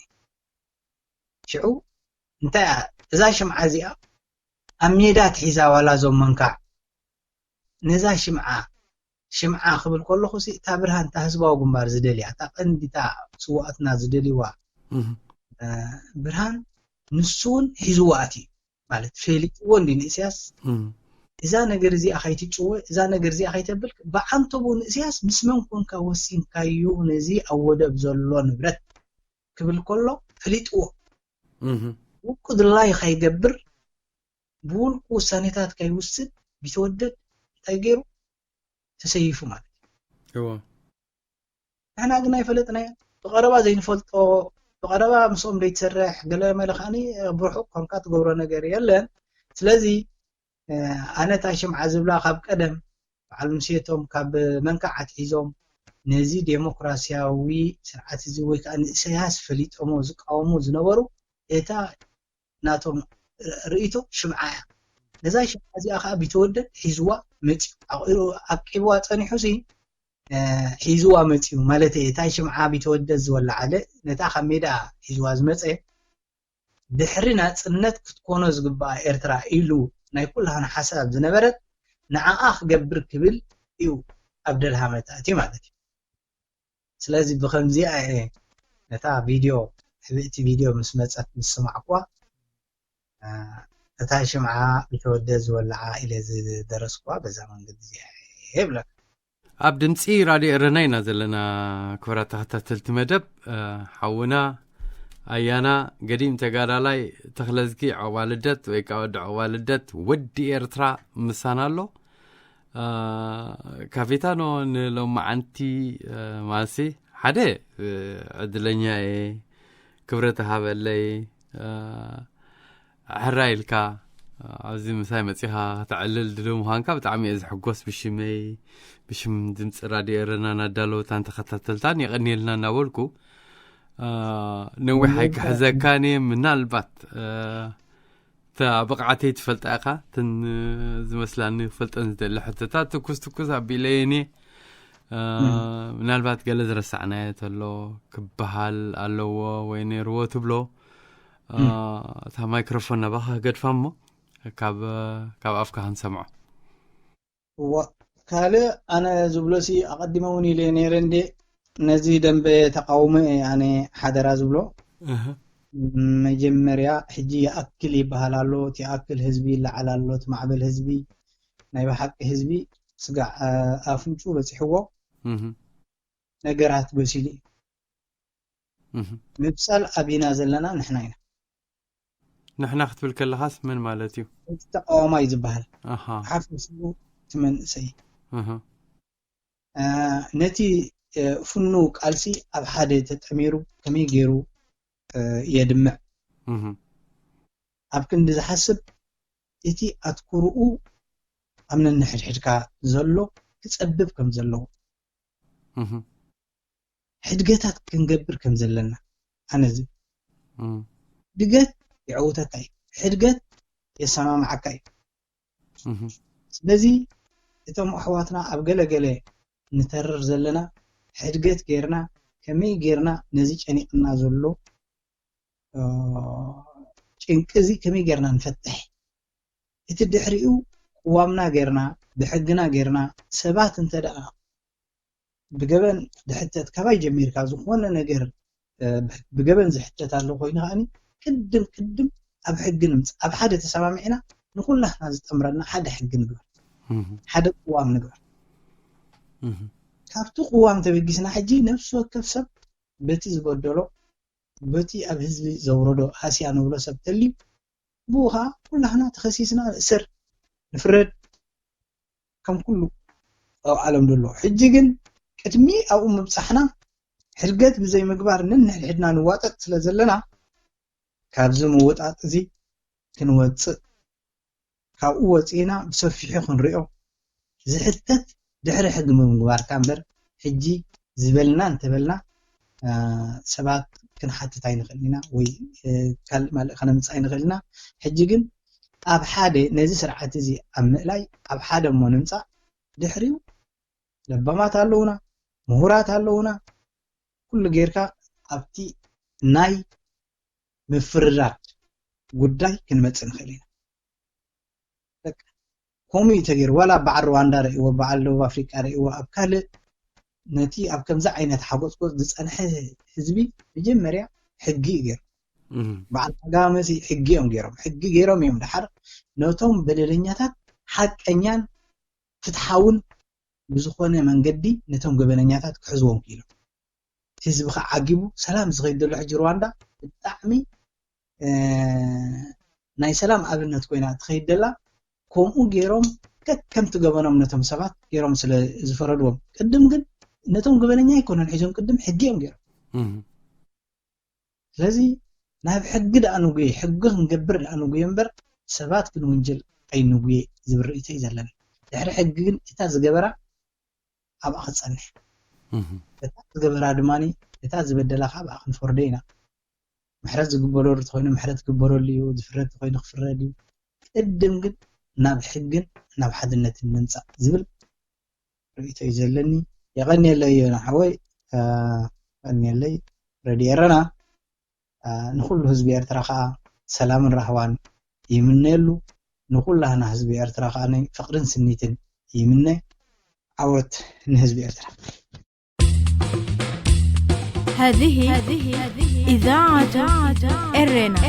ሽዑ እንታይ እያ እዛ ሽምዓ እዚኣ ኣብ ሜዳ ትሒዛ ዋላ እዞም መንካዕ ነዛ ሽምዓ ሽምዓ ክብል ከለኹ እታ ብርሃን እታ ህዝባዊ ግንባር ዝደልያ እታ ቀንዲ እታ ስዋኣትና ዝደልይዋ ብርሃን ንሱ እውን ሒዝዋ ኣትዩ ማለት ፈሊጥዎ እንዲ ንእስያስ እዛ ነገር እዚኣ ከይትጭወ እዛ ነገር እዚኣ ከይተብል ብዓንተቡ ንእስያስ ምስ መን ኮንካ ወሲንካዩ ነዚ ኣብ ወደብ ዘሎ ንብረት ክብል ከሎ ፈሊጥዎ ውቁ ድላይ ከይገብር ብውልቁ ውሳኔታት ከይውስን ቢተወደድ እንታይ ገይሩ ተሰይፉ ማለት እዩ። ንሕና ግን ኣይፈለጥናዮ። ብቐረባ ዘይንፈልጦ ብቐረባ ምስኦም ዘይትሰርሕ ገለ መለ ከዓኒ ብርሑቕ ኮንካ ትገብሮ ነገር የለን። ስለዚ ኣነ እታ ሽምዓ ዝብላ ካብ ቀደም በዓል ሙሴቶም ካብ መንካዕ ኣትሒዞም ነዚ ዴሞክራሲያዊ ስርዓት እዚ ወይ ከዓ ንእሰያስ ፈሊጦሞ ዝቃወሙ ዝነበሩ እታ ናቶም ርእይቶ ሽምዓ እያ። ነዛ ሽምዓ እዚኣ ከዓ ቢተወደድ ሒዝዋ መፅዩ ዓቂብዋ ፀኒሑ ሲ ሒዝዋ መፅዩ ማለት እየ። እታ ሽምዓ ቢተወደድ ዝወላዓለ ነታ ካብ ሜዳ ሒዝዋ ዝመፀ ድሕሪ ናፅነት ክትኮኖ ዝግባኣ ኤርትራ ኢሉ ናይ ኩላህና ሓሳብ ዝነበረት ንዓኣ ክገብር ክብል እዩ ኣብ ደልሃመት ኣትዩ ማለት እዩ። ስለዚ ብኸምዚኣ እየ ነታ ቪድዮ ሕብእቲ ቪድዮ ምስ መፀት ምስ ሰማዕኩዋ እታ ሽምዓ ቢተወደድ ዝወላዓ ኢለ ዝደረስኩዋ በዛ መንገዲ እዚኣ እየ ይብለካ። ኣብ ድምፂ ራድዮ ኤረና ኢና ዘለና። ክቡራት ተኸታተልቲ መደብ፣ እ፣ ሓውና ኣያና ገዲም ተጋዳላይ ተኽለዝጊ ዑቕባ ልደት ወይ ከዓ ወዲ ዑቕባ ልደት፣ ወዲ ኤርትራ ምሳና ኣሎ። እ፣ ካፒታኖ፣ ንሎማዓንቲ፣ እ፣ ማሲ ሓደ፣ እ፣ ዕድለኛ እየ፣ ክብረት ሃበለይ። እ፣ ሕራይ ኢልካ ኣብዚ ምሳይ መጺኻ ከተዕልል ድልው ምዃንካ ብጣዕሚ እየ ዝሕጎስ። ብሽመይ፣ ብሽም ድምፂ ራድዮ ኤረናን ኣዳለውታን ተኸታተልታን የቐንየልና እናበልኩ፣ እ፣ ነዊሕ ኣይክሕዘካን እየ። ምናልባት፣ እ፣ እታ ብቕዓተይ ትፈልጣ ኢኻ። እተን ዝመስላኒ ክፈልጠን ዝደሊ ሕቶታት ትኩስ ትኩስ ኣቢለየን እየ። እ፣ ምናልባት ገለ ዝረሳዕናዮ ተሎ ክበሃል ኣለዎ ወይ ነይርዎ ትብሎ፣ እ፣ እታ ማይክሮፎን ናባኻ ገድፋ እሞ ካብ፣ ካብ ኣፍካ ክንሰምዖ። እዋ፣ ካልእ ኣነ ዝብሎሲ ኣቐዲመ እውን ኢለ ነይረ እንዴ፣ ነዚ ደንበ ተቃውሞ እየ ኣነ ሓደራ ዝብሎ። እህ። መጀመርያ ሕጂ ይኣክል ይበሃል ኣሎ፣ እቲ ይኣክል ህዝቢ ይለዓል ኣሎ፣ እቲ ማዕበል ህዝቢ፣ ናይ ብሓቂ ህዝቢ ስጋዕ፣ እ፣ ኣፍንጩ በፂሕዎ እህ። ነገራት በሲሉ እዩ። እህ። ምብሳል ኣቢና ዘለና ንሕና ኢና። ንሕና ክትብል ከለኻስ መን ማለት እዩ? እቲ ተቃዋማይ ዝበሃል ኣሃ። ሓፊሱ እቲ መንእሰይ። ኣሃ። እ፣ ነቲ፣ እ፣ ፍኑው ቃልሲ ኣብ ሓደ ተጠሚሩ ከመይ ገይሩ፣ እ፣ የድምዕ? እህ። ኣብ ክንዲ ዝሓስብ እቲ ኣትኩርኡ ኣብ ነንሕድሕድካ ዘሎ ክጸብብ ከም ዘለዎ። እህ። ሕድገታት ክንገብር ከም ዘለና ኣነ ዝብል። እም። ሕድገት የዕውተካ እዩ። ሕድገት የሰማምዓካ እዩ። እህ። ስለዚ እቶም ኣሕዋትና ኣብ ገለገለ ንተርር ዘለና ሕድገት ጌርና ከመይ ጌርና ነዚ ጨኒቕና ዘሎ፣ እ፣ ጭንቂ እዚ ከመይ ጌርና ንፈትሕ? እቲ ድሕሪኡ ቅዋምና ጌርና፣ ብሕግና ጌርና፣ ሰባት እንተ ደኣ ብገበን ድሕተት ካባይ ጀሚርካ ዝኾነ ነገር፣ እ፣ ብገበን ዝሕተት ኣሎ ኮይኑ ከኣኒ ቅድም ቅድም ኣብ ሕጊ ንምጽእ። ኣብ ሓደ ተሰማሚዕና ንኹላህና ዝጠምረና ሓደ ሕጊ ንግበር። እህ። ሓደ ቅዋም ንግበር። እህ። ካብቲ ቅዋም ተበጊስና ሕጂ ነፍሲ ወከፍ ሰብ በቲ ዝበደሎ፣ በቲ ኣብ ህዝቢ ዘውረዶ ሃስያ ንብሎ ሰብ ተልዩ፣ ብኡ ኸዓ ኩላህና ተኸሲስና ንእሰር፣ ንፍረድ፣ ከም ኩሉ ኣብ ዓለም ዘሎ። ሕጂ ግን ቅድሚ ኣብኡ ምብጻሕና ሕድገት ብዘይ ምግባር ነንሕድሕድና ንዋጠጥ ስለ ዘለና፣ ካብዚ ምውጣጥ እዚ ክንወጽእ፣ ካብኡ ወጺእና ብሰፊሑ ክንሪኦ፣ ዝሕተት ድሕሪ ሕጊ ምምግባርካ እምበር፣ ሕጂ ዝበልና እንተበልና፣ እ፣ ሰባት ክንሓትት ኣይንኽእል ኢና ወይ፣ እ፣ ካልእ ማልእ ከነምጽእ ኣይንኽእል ኢና። ሕጂ ግን ኣብ ሓደ ነዚ ስርዓት እዚ ኣብ ምእላይ ኣብ ሓደ እሞ ንምጻእ፣ ድሕሪኡ ለባማት ኣለዉና፣ ምሁራት ኣለዉና፣ ኩሉ ጌርካ ኣብቲ ናይ ምፍርራድ ጉዳይ ክንመጽእ ንኽእል ኢና። በቃ፣ ከምኡ እዩ ተገይሩ። ዋላ በዓል ሩዋንዳ ርእይዎ፣ በዓል ደቡብ ኣፍሪቃ ርእይዎ፣ ኣብ ካልእ ነቲ ኣብ ከምዚ ዓይነት ሓጎጽጎጽ ዝጸንሐ ህዝቢ መጀመርያ ሕጊ እዩ ገይሩ። እህ። በዓል ከጋመሲ ሕጊ እዮም ገይሮም። ሕጊ ገይሮም እዮም ደሓር ነቶም በደለኛታት ሓቀኛን ፍትሓውን ብዝኾነ መንገዲ ነቶም ገበነኛታት ክሕዝዎም ክኢሎም። ህዝቢ ከዓ ዓጊቡ ሰላም ዝኸይድ ዘሎ ሕጂ ሩዋንዳ ብጣዕሚ፣ እ፣ ናይ ሰላም ኣብነት ኮይና ትኸይድ ደላ። ከምኡ ገይሮም ከከምቲ ገበኖም ነቶም ሰባት ገይሮም ስለ ዝፈረድዎም። ቅድም ግን ነቶም ገበነኛ ኣይኮነን ሒዞም፣ ቅድም ሕጊ እዮም ገይሮም። እህ። ስለዚ ናብ ሕጊ ደኣ ንጉየ፣ ሕጊ ክንገብር ደኣ ንጉየ እምበር ሰባት ክንውንጀል ኣይንጉየ ዝብል ርእይቶ እዩ ዘለኒ። ድሕሪ ሕጊ ግን እታ ዝገበራ ኣብኣ ክትጸንሕ። እህ። እታ ዝገበራ ድማ እታ ዝበደላ ከዓ ኣብኣ ክንፈርዶ ኢና። ምሕረት ዝግበረሉ ተኾይኑ ምሕረት ክግበረሉ እዩ፣ ዝፍረድ ተኾይኑ ክፍረድ እዩ። ቅድም ግን ናብ ሕግን ናብ ሓድነትን ንምጻእ ዝብል ርእይቶ እዩ ዘለኒ። የቐንየለይ ዮና ሓወይ፣ እ፣ የቐንየለይ። ረድዮ ኤረና፣ እ፣ ንኹሉ ህዝቢ ኤርትራ ከዓ ሰላምን ራህዋን ይምነየሉ። ንኹላህና ህዝቢ ኤርትራ ከዓ ፍቕርን ስኒትን ይምነ። ዓወት ንህዝቢ ኤርትራ። هذه إذاعة إرينا.